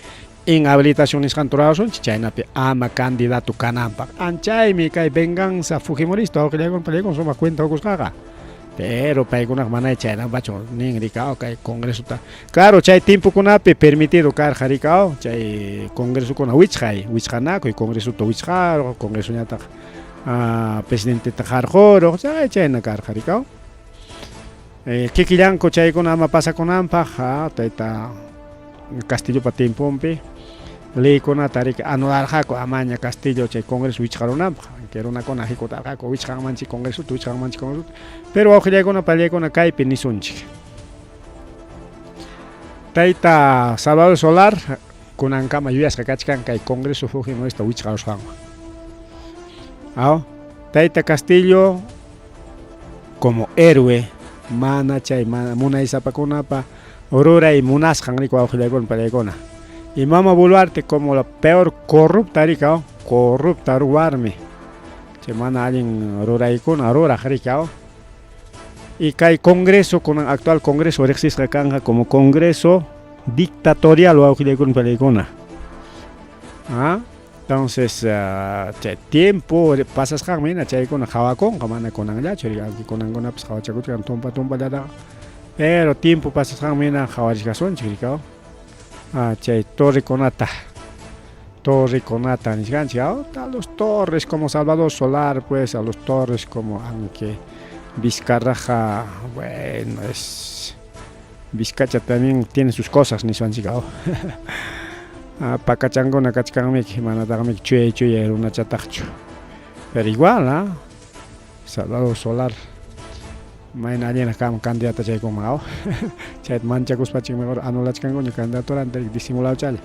inhabilitación nisqanta ruwarusunchik chaynapi ama candidato kananpaq. Anchaymi kay venganza fujimorista wawqillaykuna pallaykuna sumaq cuenta ukusqaqa. Pero paykunaqa mana chaynapachu nin riki kay congresota. Claro, chay tiempokunapi permitido karqa riki chay congresokuna wichqay, wichqanakuy congresota wichqaruq, congresoñataq presidenteta qarquruq, chay chayna karqa riki. Kikillanku chaykuna ama pasakunanpaq tayta Castillopa tiemponpi leykunata riki anularqaku amaña Castillo chay congreso wichqarunanpaq, aunque runakuna hikutarqaku wichqanmanchik congresota, wichqanmanchik congresota, pero wawqillaykuna pallaykuna kaypi nisunchik. Tayta Salvador Solar kunankama yuyasqa kachkan kay congreso fujimorista wichqarusqanwan. Tayta Castillo como héroe mana chay munaysapakunapa ruray munasqan riki wawqillaykuna pallaykuna. Y mama Boluarte como la peor corrupta riki corrupta warmi chay mana allin ruraykuna ruraq riki. Y kay congreso kunan actual congreso riqsisqa kanqa como congreso dictatorial wawqillaykuna pallaykuna. Entonces chay tiempo pasasqanmi hina chaykuna qhawakunqa mana kunanllachu riki kunankunapas qhawachakuchkan tumpa tumpallataqa. Pero tiempo pasasqanmi hina qhawarichkasunchik rikaw. Ah, chay torrekunata torrekunata nishkanchik a los torres como Salvador Solar pues a los torres como aunque Vizcarraja bueno es Vizcacha también tiene sus cosas niswanchik aw ah, pakachankuna kachkanmiki manataqmiki chuyay chuyay runachataqchu pero igual ah Salvador Solar mayna allinraq kanman candidata chaykunman aw chayta manchakuspachik mejor anulachkankuña candidaturanta disimulawchalla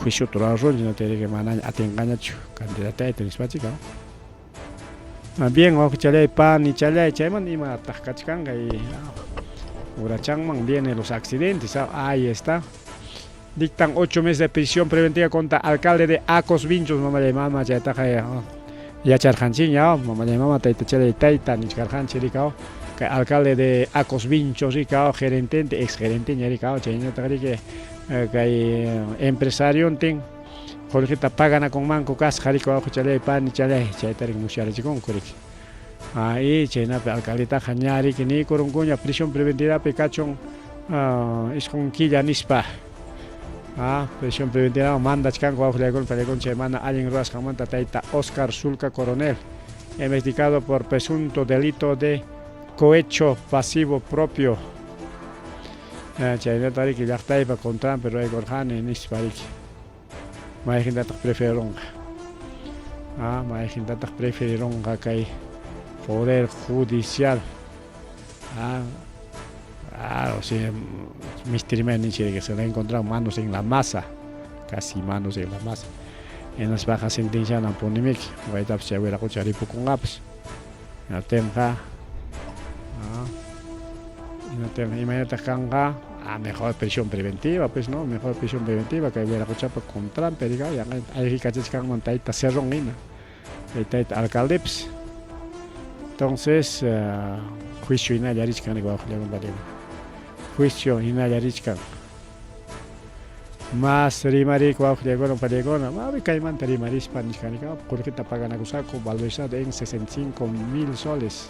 juiciota rurarusunchik hinaptinriki manaña atinqañachu candidatayta nispachik aw ah, bien wawqichalay panichalay chaymanta imataq kachkanqa y urachanman vienen los accidentes ahí está. Dictan 8 meses de prisión preventiva contra alcalde de Acos Vinchos, mamallay mama, chaytaqa yacharqanchikña, mamallay mama, taytachalay tayta nichkarqanchik rikaw, kay alcalde de Acos Vinchos rikaw, gerentente, ex gerenteña rikaw, chayñataq riki kay empresariontin qullqita paganakunmanku kasqa riki wawqichalay panichalay, chayta riki musyarachikunku riki. Ahí chaynapi alcaldetaqa ña riki niykurunkuña prisión preventivapi kachun isqun killa nispa. Ah, prisión preventiva mandachkanku wawqillaykuna pallaykuna chay mana allin ruwasqanmanta tayta Oscar Sulca Coronel, investigado por presunto delito de cohecho pasivo propio. Chaynata riki llaqtaypa contranpi ruwaykurqani nispa riki. Mayqintataq preferirunqa? Ah, mayqintataq preferirunqa kay poder judicial? Ah, ah, o sea, misterimay ninchik que se le ha encontrado manos en la masa, casi manos en la masa. Hinaspaqa sentencianan punimiki, waytapas chay wiraqucha ripukunqapas. Hinaptinqa, ah, hinaptinqa imaynataq kanqa? Ah, mejor prisión preventiva, pues no, mejor prisión preventiva kay wiraquchapa contranpi riqa yanqa ayqikachachkanman tayta Cerrón hina, kay tayta alcaldepas. Entonces, juicio hinalla richkan wawqillakuna juicio hinalla richkan. Mas rimariyku wawqillakuna pallaykuna, mami kaymanta rimarispa nichkanika qullqita paganakusqaku valorizado en 65 mil soles.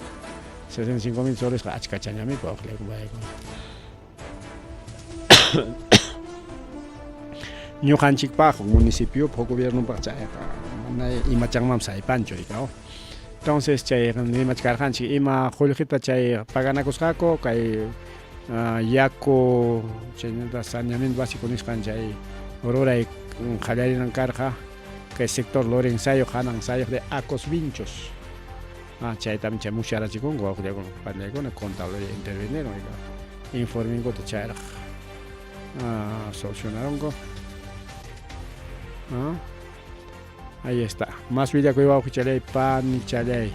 65 mil solesqa achkachañamiku wawqillakuna pallaykuna. Ñuqanchikpaq municipiopaq gobiernopaq chayqa mana imachanmanpas haypanchu rikaw. Entonces chay rimachkarqanchik ima qullqita chay paganakusqaku kay yaku chaynata saneamiento básico nisqan chay ruray qallarinan karqa kay sector Lorenzayuq Hanansayuq de Acos Vinchos. Ah, chaytam chay musyarachikunku wawqillakuna pallaykuna contadores intervinieron informinkuta chayraq ah, solucionaronku. Ah, ahí está. Más willakuy wawqichalay panichalay.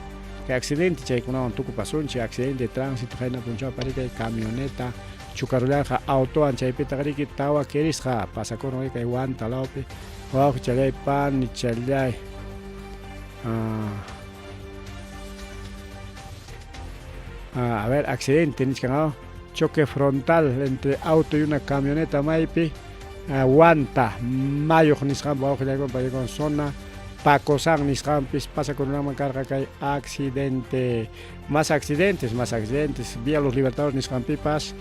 Kay accidente chaykunawan tukupasunchik accidente de tránsito qayna punchawpa riki camioneta chukarullarqa autowan chaypitaq riki tawa kirisqa pasakurun kay Huanta lawpi wawqichalay panichalay. Ah, ah, a ver, accidente nichkan ah, choque frontal entre auto y una camioneta maypi ah, Huanta Mayuq nisqanpa wawqillaykuna paykuna zona Pacosan nisqanpis pasakurunaman karqa kay accidente. Más accidentes, más accidentes. Vía Los Libertadores nisqanpipas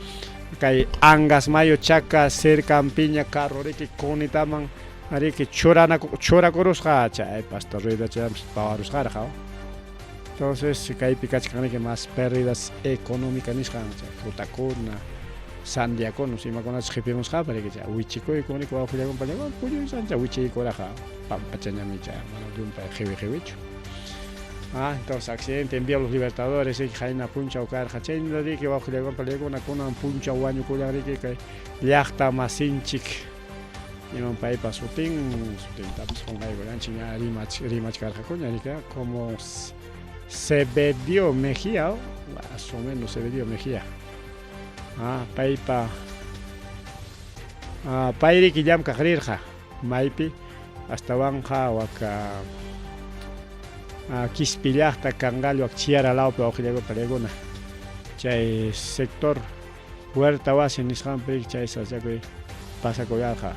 kay Angasmayo chaka cercanpiña carro riki kunitaman riki churanaku churakurusqa chaypas ruedachampas pawarusqarqa. Entonces kaypi kachkan riki más pérdidas económicas nisqan chay frutakuna, sandiakuna imakunachus qipimusqapas riki chay wichikuyku riki wawqillakuna pallaykuna puñuysancha wichiykuraqqa pampachañami chay mana llumpay qiwi qiwichu. Ah, entonces accidente en Vía Los Libertadores riki qayna punchaw karqa chayna riki wawqillakuna pallaykuna kunan punchaw wañukullan riki kay llaqta masinchik iman paypa sutin sutintapas qunqaykullanchik ña rimach rimachkarqakuña riki como Sebedio Mejía más o menos Sebedio Mejía. Ah, paypa ah, pay riki llamkaq rirqa maypi astawanqa waka ah, Quispi llaqta Cangallo Chiara lawpi wawqillakuna pallaykuna chay sector Huerta wasi nisqanpi chay sasachakuy pasakullarqa.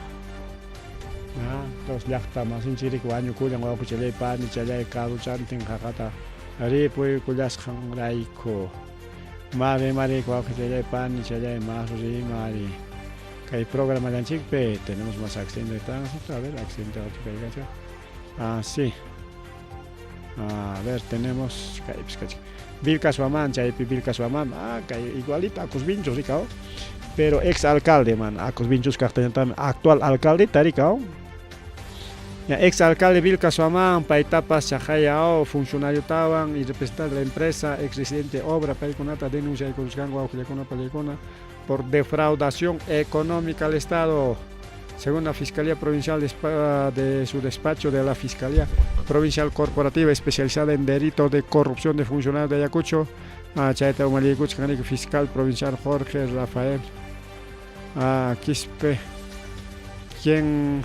Ah, entonces llaqta masinchik riki wañukullan wawqichalay panichalay karuchantin qaqata ripuykullasqanrayku. Mari mari wawqichalláy panichalláy mas rimari. Kay programallanchikpi tenemos más accidente de tránsito. A ver, accidente kay Ah, sí. A ver, tenemos kaypis kachkan. Vilcas Huamán, chaypi Vilcas Huamán, ah, kay igualito Acosvinchos rikaw. Pero ex alcalde man, Acosvinchos kaqtañataqmi actual alcalde rikaw. Ya, ex alcalde Vilcas Huamán, paytapas chaqaya funcionariotawan y representante de la empresa, ex residente obra, paykunata denunciaykurusqanku wawqillakuna pallaykuna por defraudación económica al Estado. Según la Fiscalía Provincial de su despacho de la Fiscalía Provincial Corporativa especializada en delitos de corrupción de funcionarios de Ayacucho, chayta umalliykuchkan fiscal provincial Jorge Rafael Quispe, quien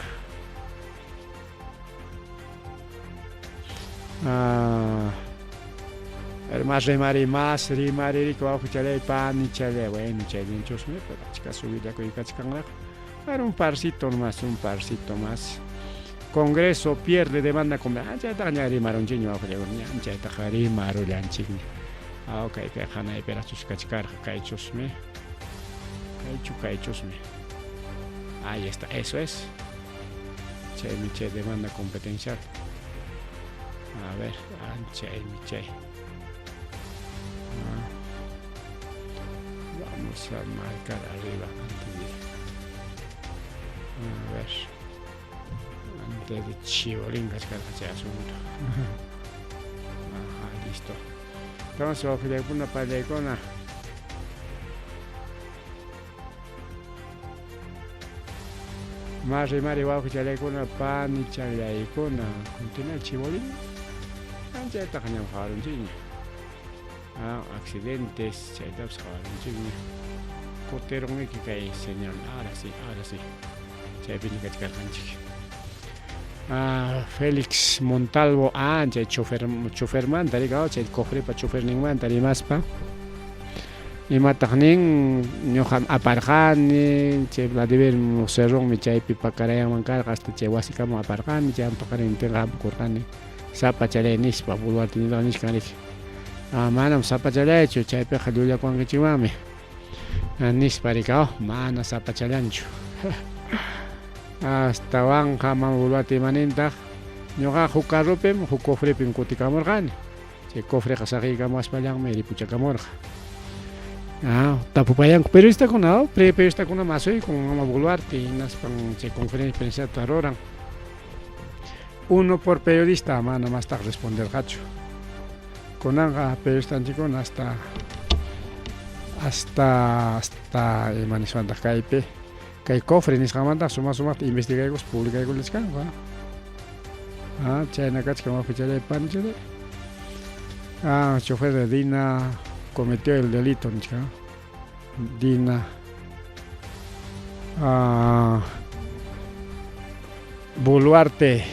más rimari más rimari wawqichalay panichalay, bueno, chayninchusmi, pero achka subillakuy kachkanraq. Pero un parcito más, un parcito más. Congreso pierde demanda con chaytaqa ña rimarunchikña wawqillakuna, chaytaqa rimarullanchikña. Ah, ok, kay hanaypiraqchus kachkarqa, kaychusmi. Kaychu, kaychusmi. Ahí está, eso es. Chaymi chay demanda competencial. A ver, chaymi chay. Ah. Vamos a marcar arriba antes de... A ver. Antes de chibolín kachkarqa chay asunto. Ajá, listo. Entonces, wawqillaykuna pallaykuna. Más rimari wawqichallaykuna panichallaykuna. Continúa el chibolín. Chaytaqa ñam qawarunchikña. Ah, accidentes, chaytapas qawarunchikña. Kutirunmiki kay señal. Ahora sí, ahora sí. Chaypiña kachkarqanchik. Ah, Félix Montalvo, ah, chay chofer, chofermanta rikaw, chay cofrepa choferninmanta rimaspa. Imataq nin, ñuqam aparqani, chay Vladimir Cerronmi chaypi pakarayanman karqa, hasta chay wasikama aparqani, chay paqarintinqa hampukurqani. Sapachalay nispa, Boluarte nichkan riki. Ah, manam sapachallaychu, chaypiqa llullakuwankichikmanmi. Nispa rikaw, mana sapachallanchu. Astawanqa mama Boluarte imanintaq, ñuqa huk carropim, huk cofrepim kutikamurqani. Chay cofreqa saqiykamuwaspallanmi ripuchakamurqa. Ah, tapupayanku periodistakuna, periodistakuna masuykun mama Boluarte hinaspan chay conferencia de prensa ruran. Uno por periodista, mana mastaq responderqachu. Kunanqa periodistanchikkuna hasta hasta hasta ima niswantaq kaypi kay cofre nisqanmanta suma sumaqta investigaykuspa publicaykullachkanku. Ah, chayna kachkan wawqichalay panichalay. Ah, chofer de Dina cometió el delito nichkan. Dina. Ah, Boluarte.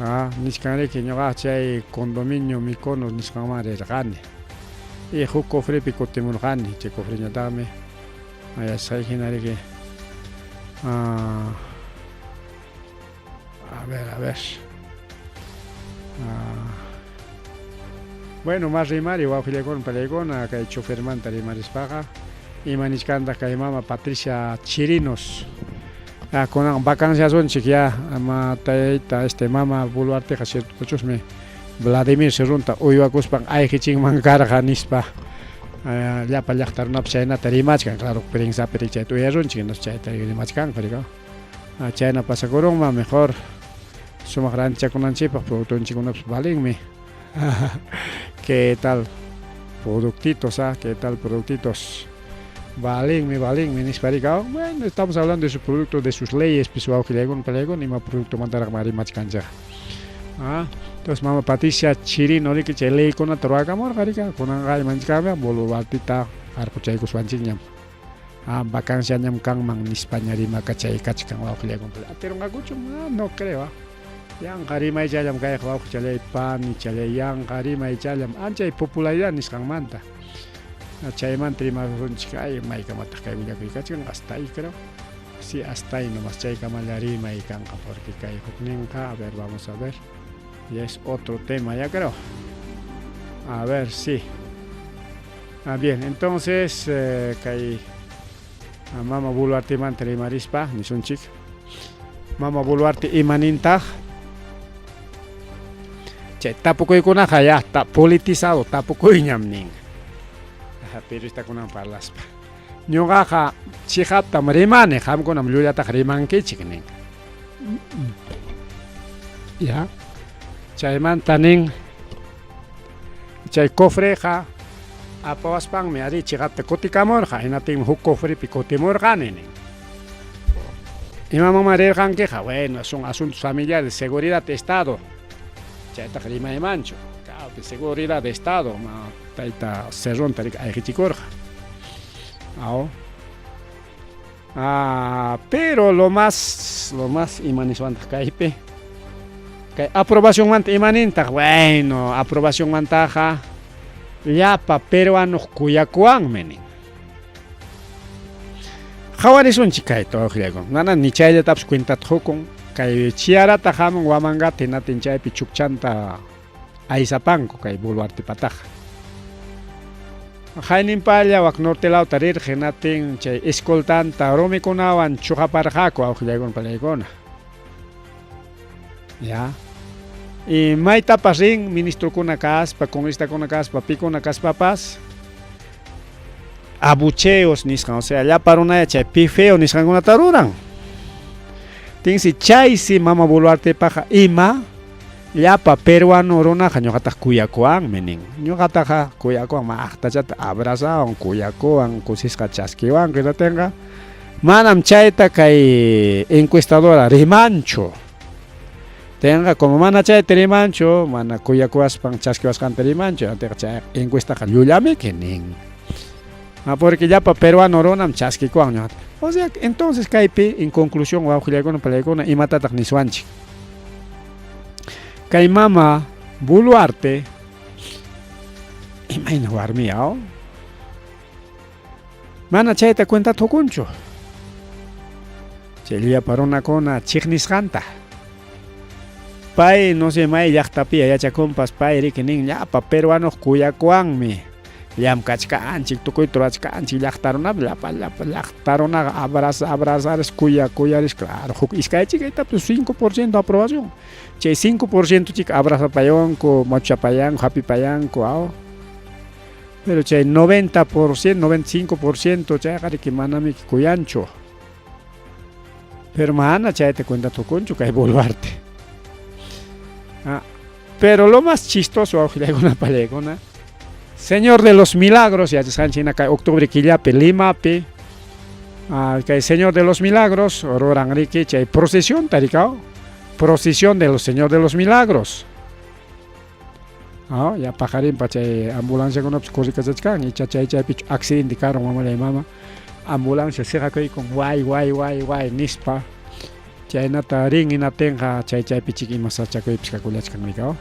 Ah, nichkanriki ñuqa chay condominio Mykonos nisqanman rirqani. Y huk cofrepi kutimurqani, chay cofreñataqmi yachasqayki hina riki. Ah, a ver, a ver. Ah, bueno, más rimari wawqillaykuna pallaykuna kay chofermanta rimarispaqa ima nichkantaq kay mama Patricia Chirinos. Ah, kunan vacanciasunchik ya ama tayta este mama Boluarteqa ciertochusmi Vladimir Cerronta uywakuspan ayqichinman karqa nispa llapa llaqta runapas chaynata rimachkan, claro, prensapi chayta uyarunchik hinaspa chayta rimachkanku rikaw. Chayna pasakurunman mejor sumaq rantichakunanchikpaq productonchikkunapas valenmi. ¿Qué tal productitos, ah? ¿Qué tal productitos? Valenmi, valenmi nispa rikaw. Bueno, estamos hablando de sus productos, de sus leyes, pues wawqillaykuna pallaykuna ima productomantaraq rimachkanchik. Ah, entonces mama Patricia Chirino riki chay leykunata ruwakamurqa rika, kunanqa imanchikami Boluartita qarquchaykuspanchikñam. Ah, vacanciañam kanman nispaña rimakachay kachkan wawqillaykuna. Atirunqakuchu? Ah, no creo. Ah. Yanqa rimaychallam kayqa wawqichalay panichalay, yanqa rimaychallam anchay popularidad nisqanmanta. Chaymanta rimasunchik, ay maykamataq kay willakuy kachkan, hasta ahí creo. Sí, hasta ahí nomás chaykamalla rimay kanqa porque kay hukninqa, a ver, vamos a ver. Ya es otro tema, ya creo. A ver, sí. Ah, bien, entonces eh, kay ah, Mama Boluartemanta rimarispa nisunchik. Mama Boluarte imanintaq? Chay tapukuykunaqa ya ta politizado tapukuyñam nin. Periodistakunawan parlaspa. Ñuqaqa chiqaptam rimani, qamkunam llullataq rimankichik nin. Ya. Chaymanta nin chay cofreqa apawaspanmi arí chiqapta kutikamurqa, hinaptinmi huk cofrepi kutimurqani nin. Imamanmi rirqankiqa? Bueno, son asuntos familiares, seguridad de Estado. Chaytaqa rimaymanchu. Kawpi seguridad de Estado, ma tayta Cerronta ayqichikurqa. Aw. Ah, pero lo más, lo más ima niswantaq kaypi. Kay aprobacionmanta imanintaq? Bueno, aprobacionmantaqa llapa peruanoq kuyakuwanmi nin. Qhawarisunchik kayta wawqillayku. Mana ni chayllatapas cuentata qukun. Kay Chiarata hamun Huamangata hinatin chaypi chukchanta aysapanku kay Boluartepataqa. Hayninpalla wak norte lawta rirqa hinatin chay escoltanta rumikunawan chuqaparqaku awqillaykuna palaykuna. Ya. Y maytapas rin ministrokuna kaspa, congresistakuna kaspa, pikuna kaspapas abucheos nisqan, o sea, llapa runaya chay pifeo nisqankunata ruran. Tinsi chaysi mama Boluartepaqa ima llapa peruano runaqa ñuqataq kuyakuwanmi nin. Ñuqataqa kuyakuwan maqtachata abrazawan, kuyakuwan, kusisqa chaskiwan qinatinqa manam chayta kay encuestadora rimanchu. Tinqa como mana chayta rimanchu, mana kuyakuwaspan chaskiwasqanta rimanchu, tinqa chay encuestaqa llullamiki nin. Ah, porque llapa peruano runam chaskikuwan ñuqata. O sea, entonces kaypi en conclusión wawqillaykuna palaykuna imatataq niswanchik. Kay mama Boluarte imayna warmi aw? Mana chayta cuentata hukunchu. Chay llapa runakuna chiqnisqanta. Pay no sé may llaqtapiya yachakunpas pay riki nin llapa peruanoq kuyakuwanmi. Llamkachkanchik tukuyta rurachkanchik llaqta runapi llapa llapa llaqta runaqa abraza abrazaris kuya kuyaris claro huk iskaychik aytapas 5% aprobación. Chay 5% chik abrazapayanku, mochapayanku, hapipayanku aw. Pero chay 90%, 95% chayqa riki manamiki kuyanchu. Pero mana chayta cuenta tukunchu kay Boluarte. Ah, pero lo más chistoso, wawqillaykuna pallaykuna, Señor de los Milagros, yachasqanchik hina kay octubre killapi Limapi, ah, kay Señor de los Milagros ruran riki chay procesión tarikaw, procesión de los Señor de los Milagros. Ah, ya paqarinpa chay ambulanciakunapas corrikachachkan, icha chay chaypichu accidente karun mamallay mama, ambulancia siqakuykun way way way way nispa, chaynata rin hinatinqa chay chaypichik ima sachakuypis kakullachkan rikaw.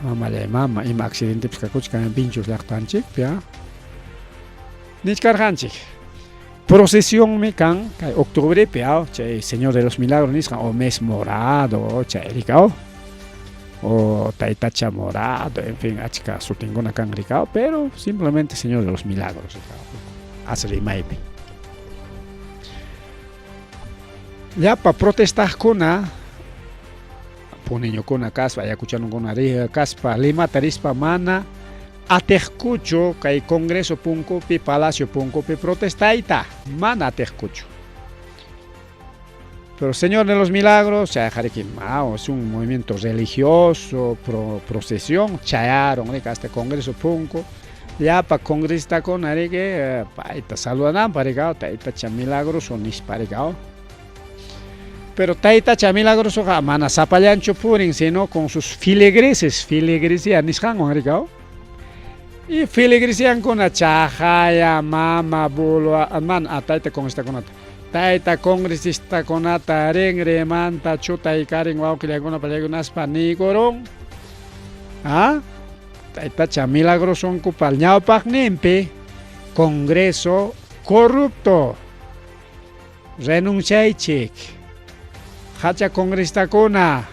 Mamallay mama, ima accidentepis kakuchkan Vinchos llaqtanchikpi, ah. Nichkarqanchik. Procesionmi kan kay octubrepi, aw, chay Señor de los Milagros nisqan o mes morado, chay rikaw. O taytacha morado, en fin, achka sutinkuna kan rikaw, pero simplemente Señor de los Milagros rikaw. As rimaypi. Llapa protestaqkuna puniñukuna kaspa, ayacuchanukuna kaspa, Limata rispa mana atiqkuchu kay Congreso punkupi, Palacio punkupi protestayta, mana atiqkuchu. Pero Señor de los Milagros, chayqa riki, mao, es un movimiento religioso, pro, procesión, chayaron riki hasta Congreso punku, llapa congresistakuna riki, eh, payta saludananpaq riki, taytacha milagroso nispa riki, Pero taytacha milagrosoqa mana sapallanchu purin, sino con sus filigreses, filigresía nisqanwan riki, Y filigresiankuna chaqaya, mama, bulwa, mana, tayta congresistakunata. Tayta congresistakunata rinrimanta chutaykarin wawqillaykuna pallaykunaspa niykurun. Ah, taytacha milagrosonkupa ñawpaqninpi Congreso corrupto. Renunciaychik. Hacha congresistakuna.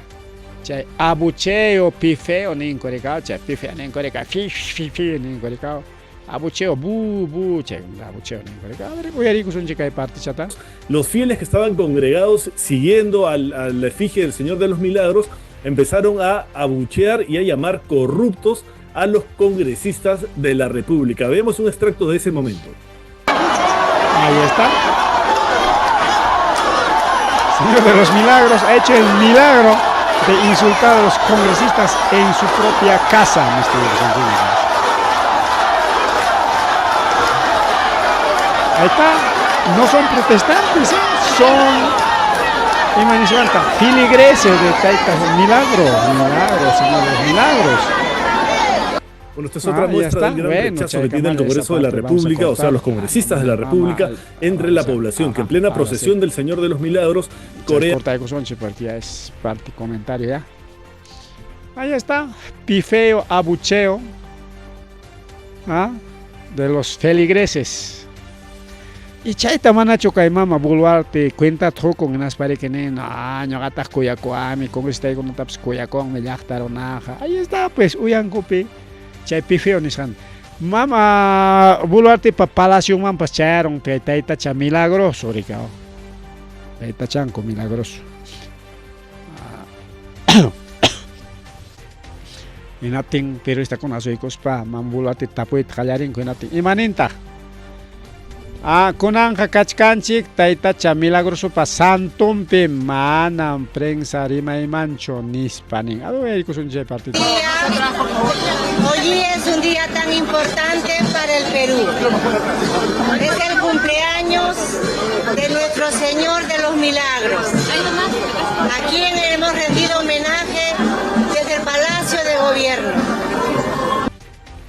Chay abucheo, pifeo ninku rikaw, chay pifeo ninku rikaw, fi fi fi ninku rikaw. Abucheo, bu bu, chay abucheo ninku rikaw. A ver, uyarikusunchik kay partichata. Los fieles que estaban congregados siguiendo al, al efigie del Señor de los Milagros empezaron a abuchear y a llamar corruptos a los congresistas de la República. Veamos un extracto de ese momento. Ahí está. Señor de los Milagros ha hecho el milagro de insultar a los congresistas en su propia casa, mis queridos amigos. Ahí está. No son protestantes, ¿eh? Son ima nisqanta filigreses de Taita Milagro. Milagro, Señor de los Milagros. Bueno, esta es otra muestra del gran rechazo que tiene el Congreso de la República, o sea, los congresistas de la República, entre la población, que en plena procesión del Señor de los Milagros, Corea... Porque ya es parte comentario ya. Ahí está, pifeo, abucheo, ¿ah? De los feligreses. Y chayta manachu kay mama Boluarte cuenta qukun hinaspa riki nin ah ñuqataq kuyakuwami congresistaykunatapas kuyakunmi llaqta runaqa. Ahí está pues uyankupi chay pifeo nisqanta. Mama Boluartepa palacionmanpas chayarun kay taytacha milagroso riki. Taytachanku milagroso. Hinaptin periodistakuna asuykuspa mama Boluarte tapuyta qallarinku hinaptin imanintaq? Ah, kunanqa kachkanchik taytacha milagrosopa santonpi manam prensa rimaymanchu nispa nin. A ver, uyarikusun chay partita. Hoy es un día tan importante para el Perú. Es el cumpleaños de nuestro Señor de los Milagros, a quien hemos rendido homenaje desde el Palacio de Gobierno.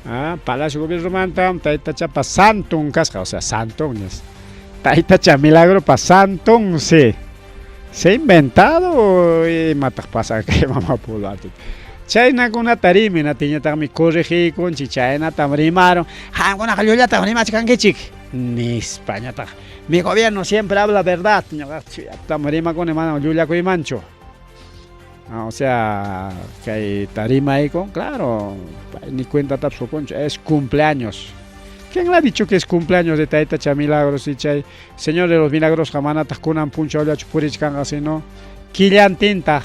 Ah, Palacio de Gobierno manta taytachapa santon kasqa, o sea, santon es. Taytacha milagropa santon se. Se ha inventado imataq pasa kay mama Boluarte. Chaynakunata rimin atiñataqmi corregiykunchik chaynatam rimaron. Qamkunaqa llullatam rimachkankichik nispa ñataq. Mi gobierno siempre habla verdad. Ñuqa rimakuni manam llullakuymanchu. Ah, o sea, kay rimaykun, claro, ni cuentatapas qukunchu, es cumpleaños. ¿Quién le ha dicho que es cumpleaños de Taytacha Milagros y chay Señor de los Milagros manataq kunan punchawllachu purichkanqa sino quillantintaq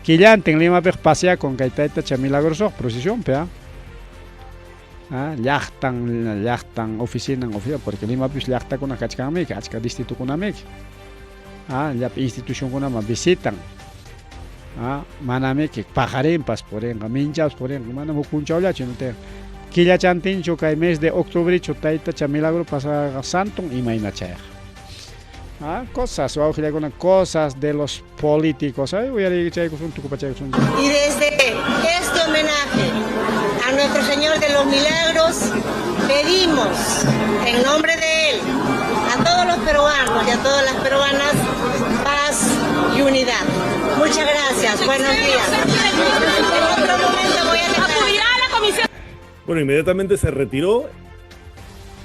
quillantin Limapiq paseakun kay Taytacha Milagrosoq procesionpi, ah. Ah, llaqtan llaqtan oficinan oficina porque Limapis llaqtakuna kachkanmiki achka distritokunamiki. Ah, llapa institucionkunaman visitan. Ah, manamiki paqarinpas purinqa minchapas purinqa manam huk punchawllachu quillachantinchu kay mes de octubrechu Taytacha Milagro pasaqa santon imayna chayqa. Ah, cosas, wawqillakuna, cosas de los políticos. Ay, uyariychaykusun tukupachaykusun. Y desde este homenaje a nuestro Señor de los Milagros, pedimos en nombre de él a todos los peruanos y a todas las peruanas paz y unidad. Muchas gracias, buenos días. En otro momento voy a dejar. Bueno, inmediatamente se retiró.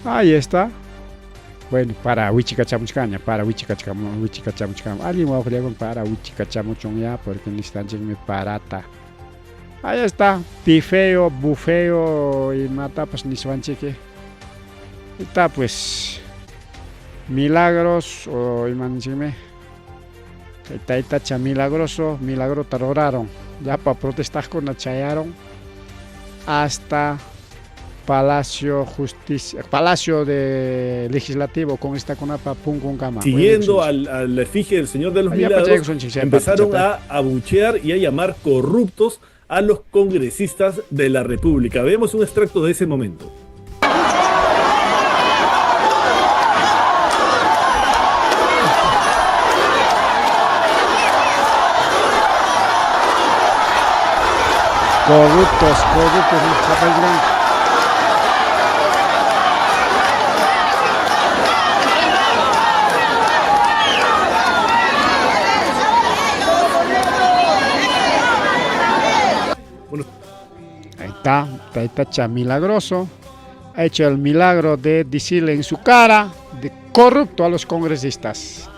Ahí está. Bueno, para wichikachamuchkaña, para wichikachamuchkamu, allin wawqillakuna para wichikachamuchun ya, porque necesitanchikmi parata. Ahí está, pifeo, bufeo, imatapas niswanchiki. Está pues milagros o imaninchikmi. Taytacha milagroso, milagrota ruraron. Llapa protestaqkuna chayaron hasta Palacio Justicia, Palacio de Legislativo con esta kunapa punkunkama. Siguiendo al, al efigie del Señor de los Milagros, empezaron a abuchear y a llamar corruptos a los congresistas de la República. Veamos un extracto de ese momento. Corruptos, corruptos. Bueno. Ahí está, Taytacha milagroso. Ha hecho el milagro de decirle en su cara de corrupto a los congresistas.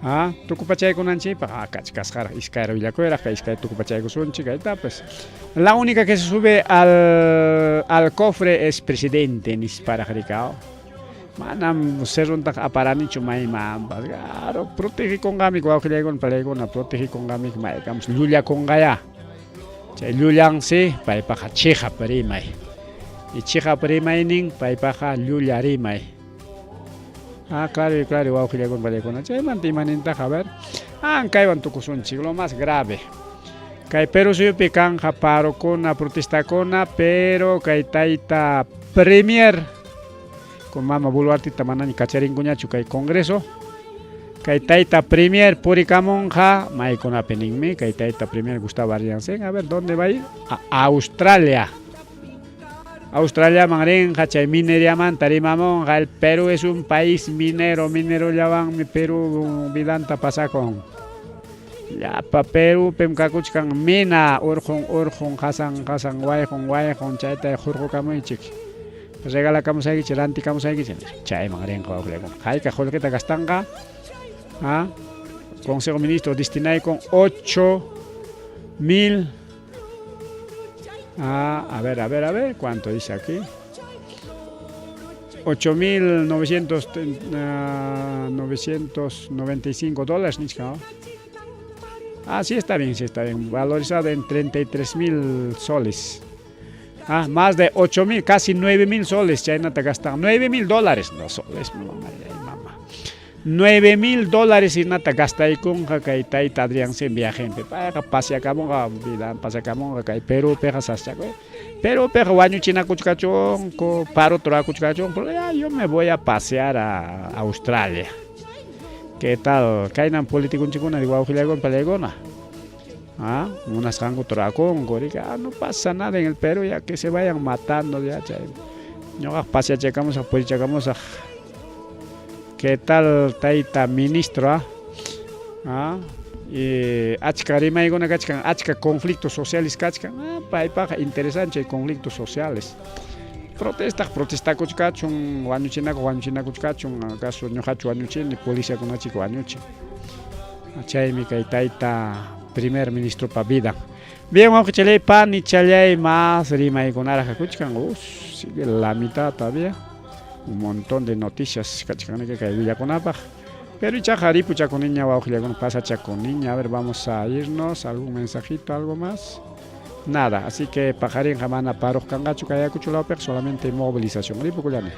Ah, tukupachaykunanchikpaq ah, kachkasqaraq iskayra willakuyraq kay iskay tukupachaykusunchik kaytapas. La única que se sube al, al cofre es presidente nisparaq rikao. Manam cerrontaqa aparanichu maymanpas. Claro, protegikunqamik wawqillaykuna palaykuna protegikunqamik maykamus llullakunqayá. Chay llullansi paypaqa chiqap rimay. Y chiqap rimaynin paypaqa llulla rimay. Ah, claro, claro, wawqillaykuna palaykuna. Chaymanta imanintaq, a ver. Ah, kaywan tukusunchik, lo más grave. Kay Perú suyupi kanqa parokuna, protestakuna, pero kay tayta premier con mama Boluartita manaña kacharinkuñachu kay Congreso. Kay tayta premier purikamunqa maykunapi ninmi kay tayta premier Gustavo Adrianzen. A ver, ¿dónde va a ir? A Australia. Australiaman rinqa chay mineriamanta rimamunqa. El Perú es un país minero, minerollawanmi Perú vidanta pasakun. Llapa Perúpim kakuchkan mina, urqun urqun, qasan qasan, wayqun wayqun, chayta hurqukamuychik. Regalakamusaykichik, rantikamusaykichik. Chayman rinqa wawqillaykuna. Hayka qullqita gastanqa? ¿Ah? Consejo de Ministros destinaykun 8.000. Ah, a ver, a ver, a ver, ¿cuánto dice aquí? 8.995 dólares, nichka. Ah, sí está bien, sí está bien. Valorizado en 33.000 soles. Ah, más de 8.000, casi 9.000 soles. Chaynata gastan. 9.000 dólares. No soles, mamá, mamá. 9.000 dólares hinata gastaykunqa kay tayta Adrianzen viajenpi. Payqa paseakamunqa vida, paseakamunqa kay Perúpiqa saschakuy. Perúpiqa wañuchinakuchkachunku, paro turakuchkachunku. Ya, yo me voy a pasear a Australia. ¿Qué tal? Kaynan politikunchikuna wawqillaykuna palaykuna. Ah, munasqanku turakunku. Ah, no pasa nada en el Perú, ya que se vayan matando ya chay. Ñuqaq paseachakamusaq, purichakamusaq. ¿Qué tal tayta ministro? Ah? Ah, y achka rimaykuna kachkan, achka conflictos sociales kachkan. Ah, paypaqqa interesante chay conflictos sociales. Protestaq protestakuchkachun, wañuchinakuq wañuchinakuchkachun, acaso ñuqachu wañuchini, policiakunachik wañuchin. Chaymi kay tayta primer ministropa vida. Bien, wawqichalay, panichalay, más rimaykunaraq kakuchkan. Uf, sigue la mitad todavía. Un montón de noticias kachkan kay willakunapaq. Pero ichaqa ripuchakuniña wawqillakuna pasachakuniña. A ver, vamos a irnos. ¿Algún mensajito, algo más? Nada, así que paqarinqa mana paruq kanqachu kay Ayacucho lawpiqa, solamente movilización. Ripukullani.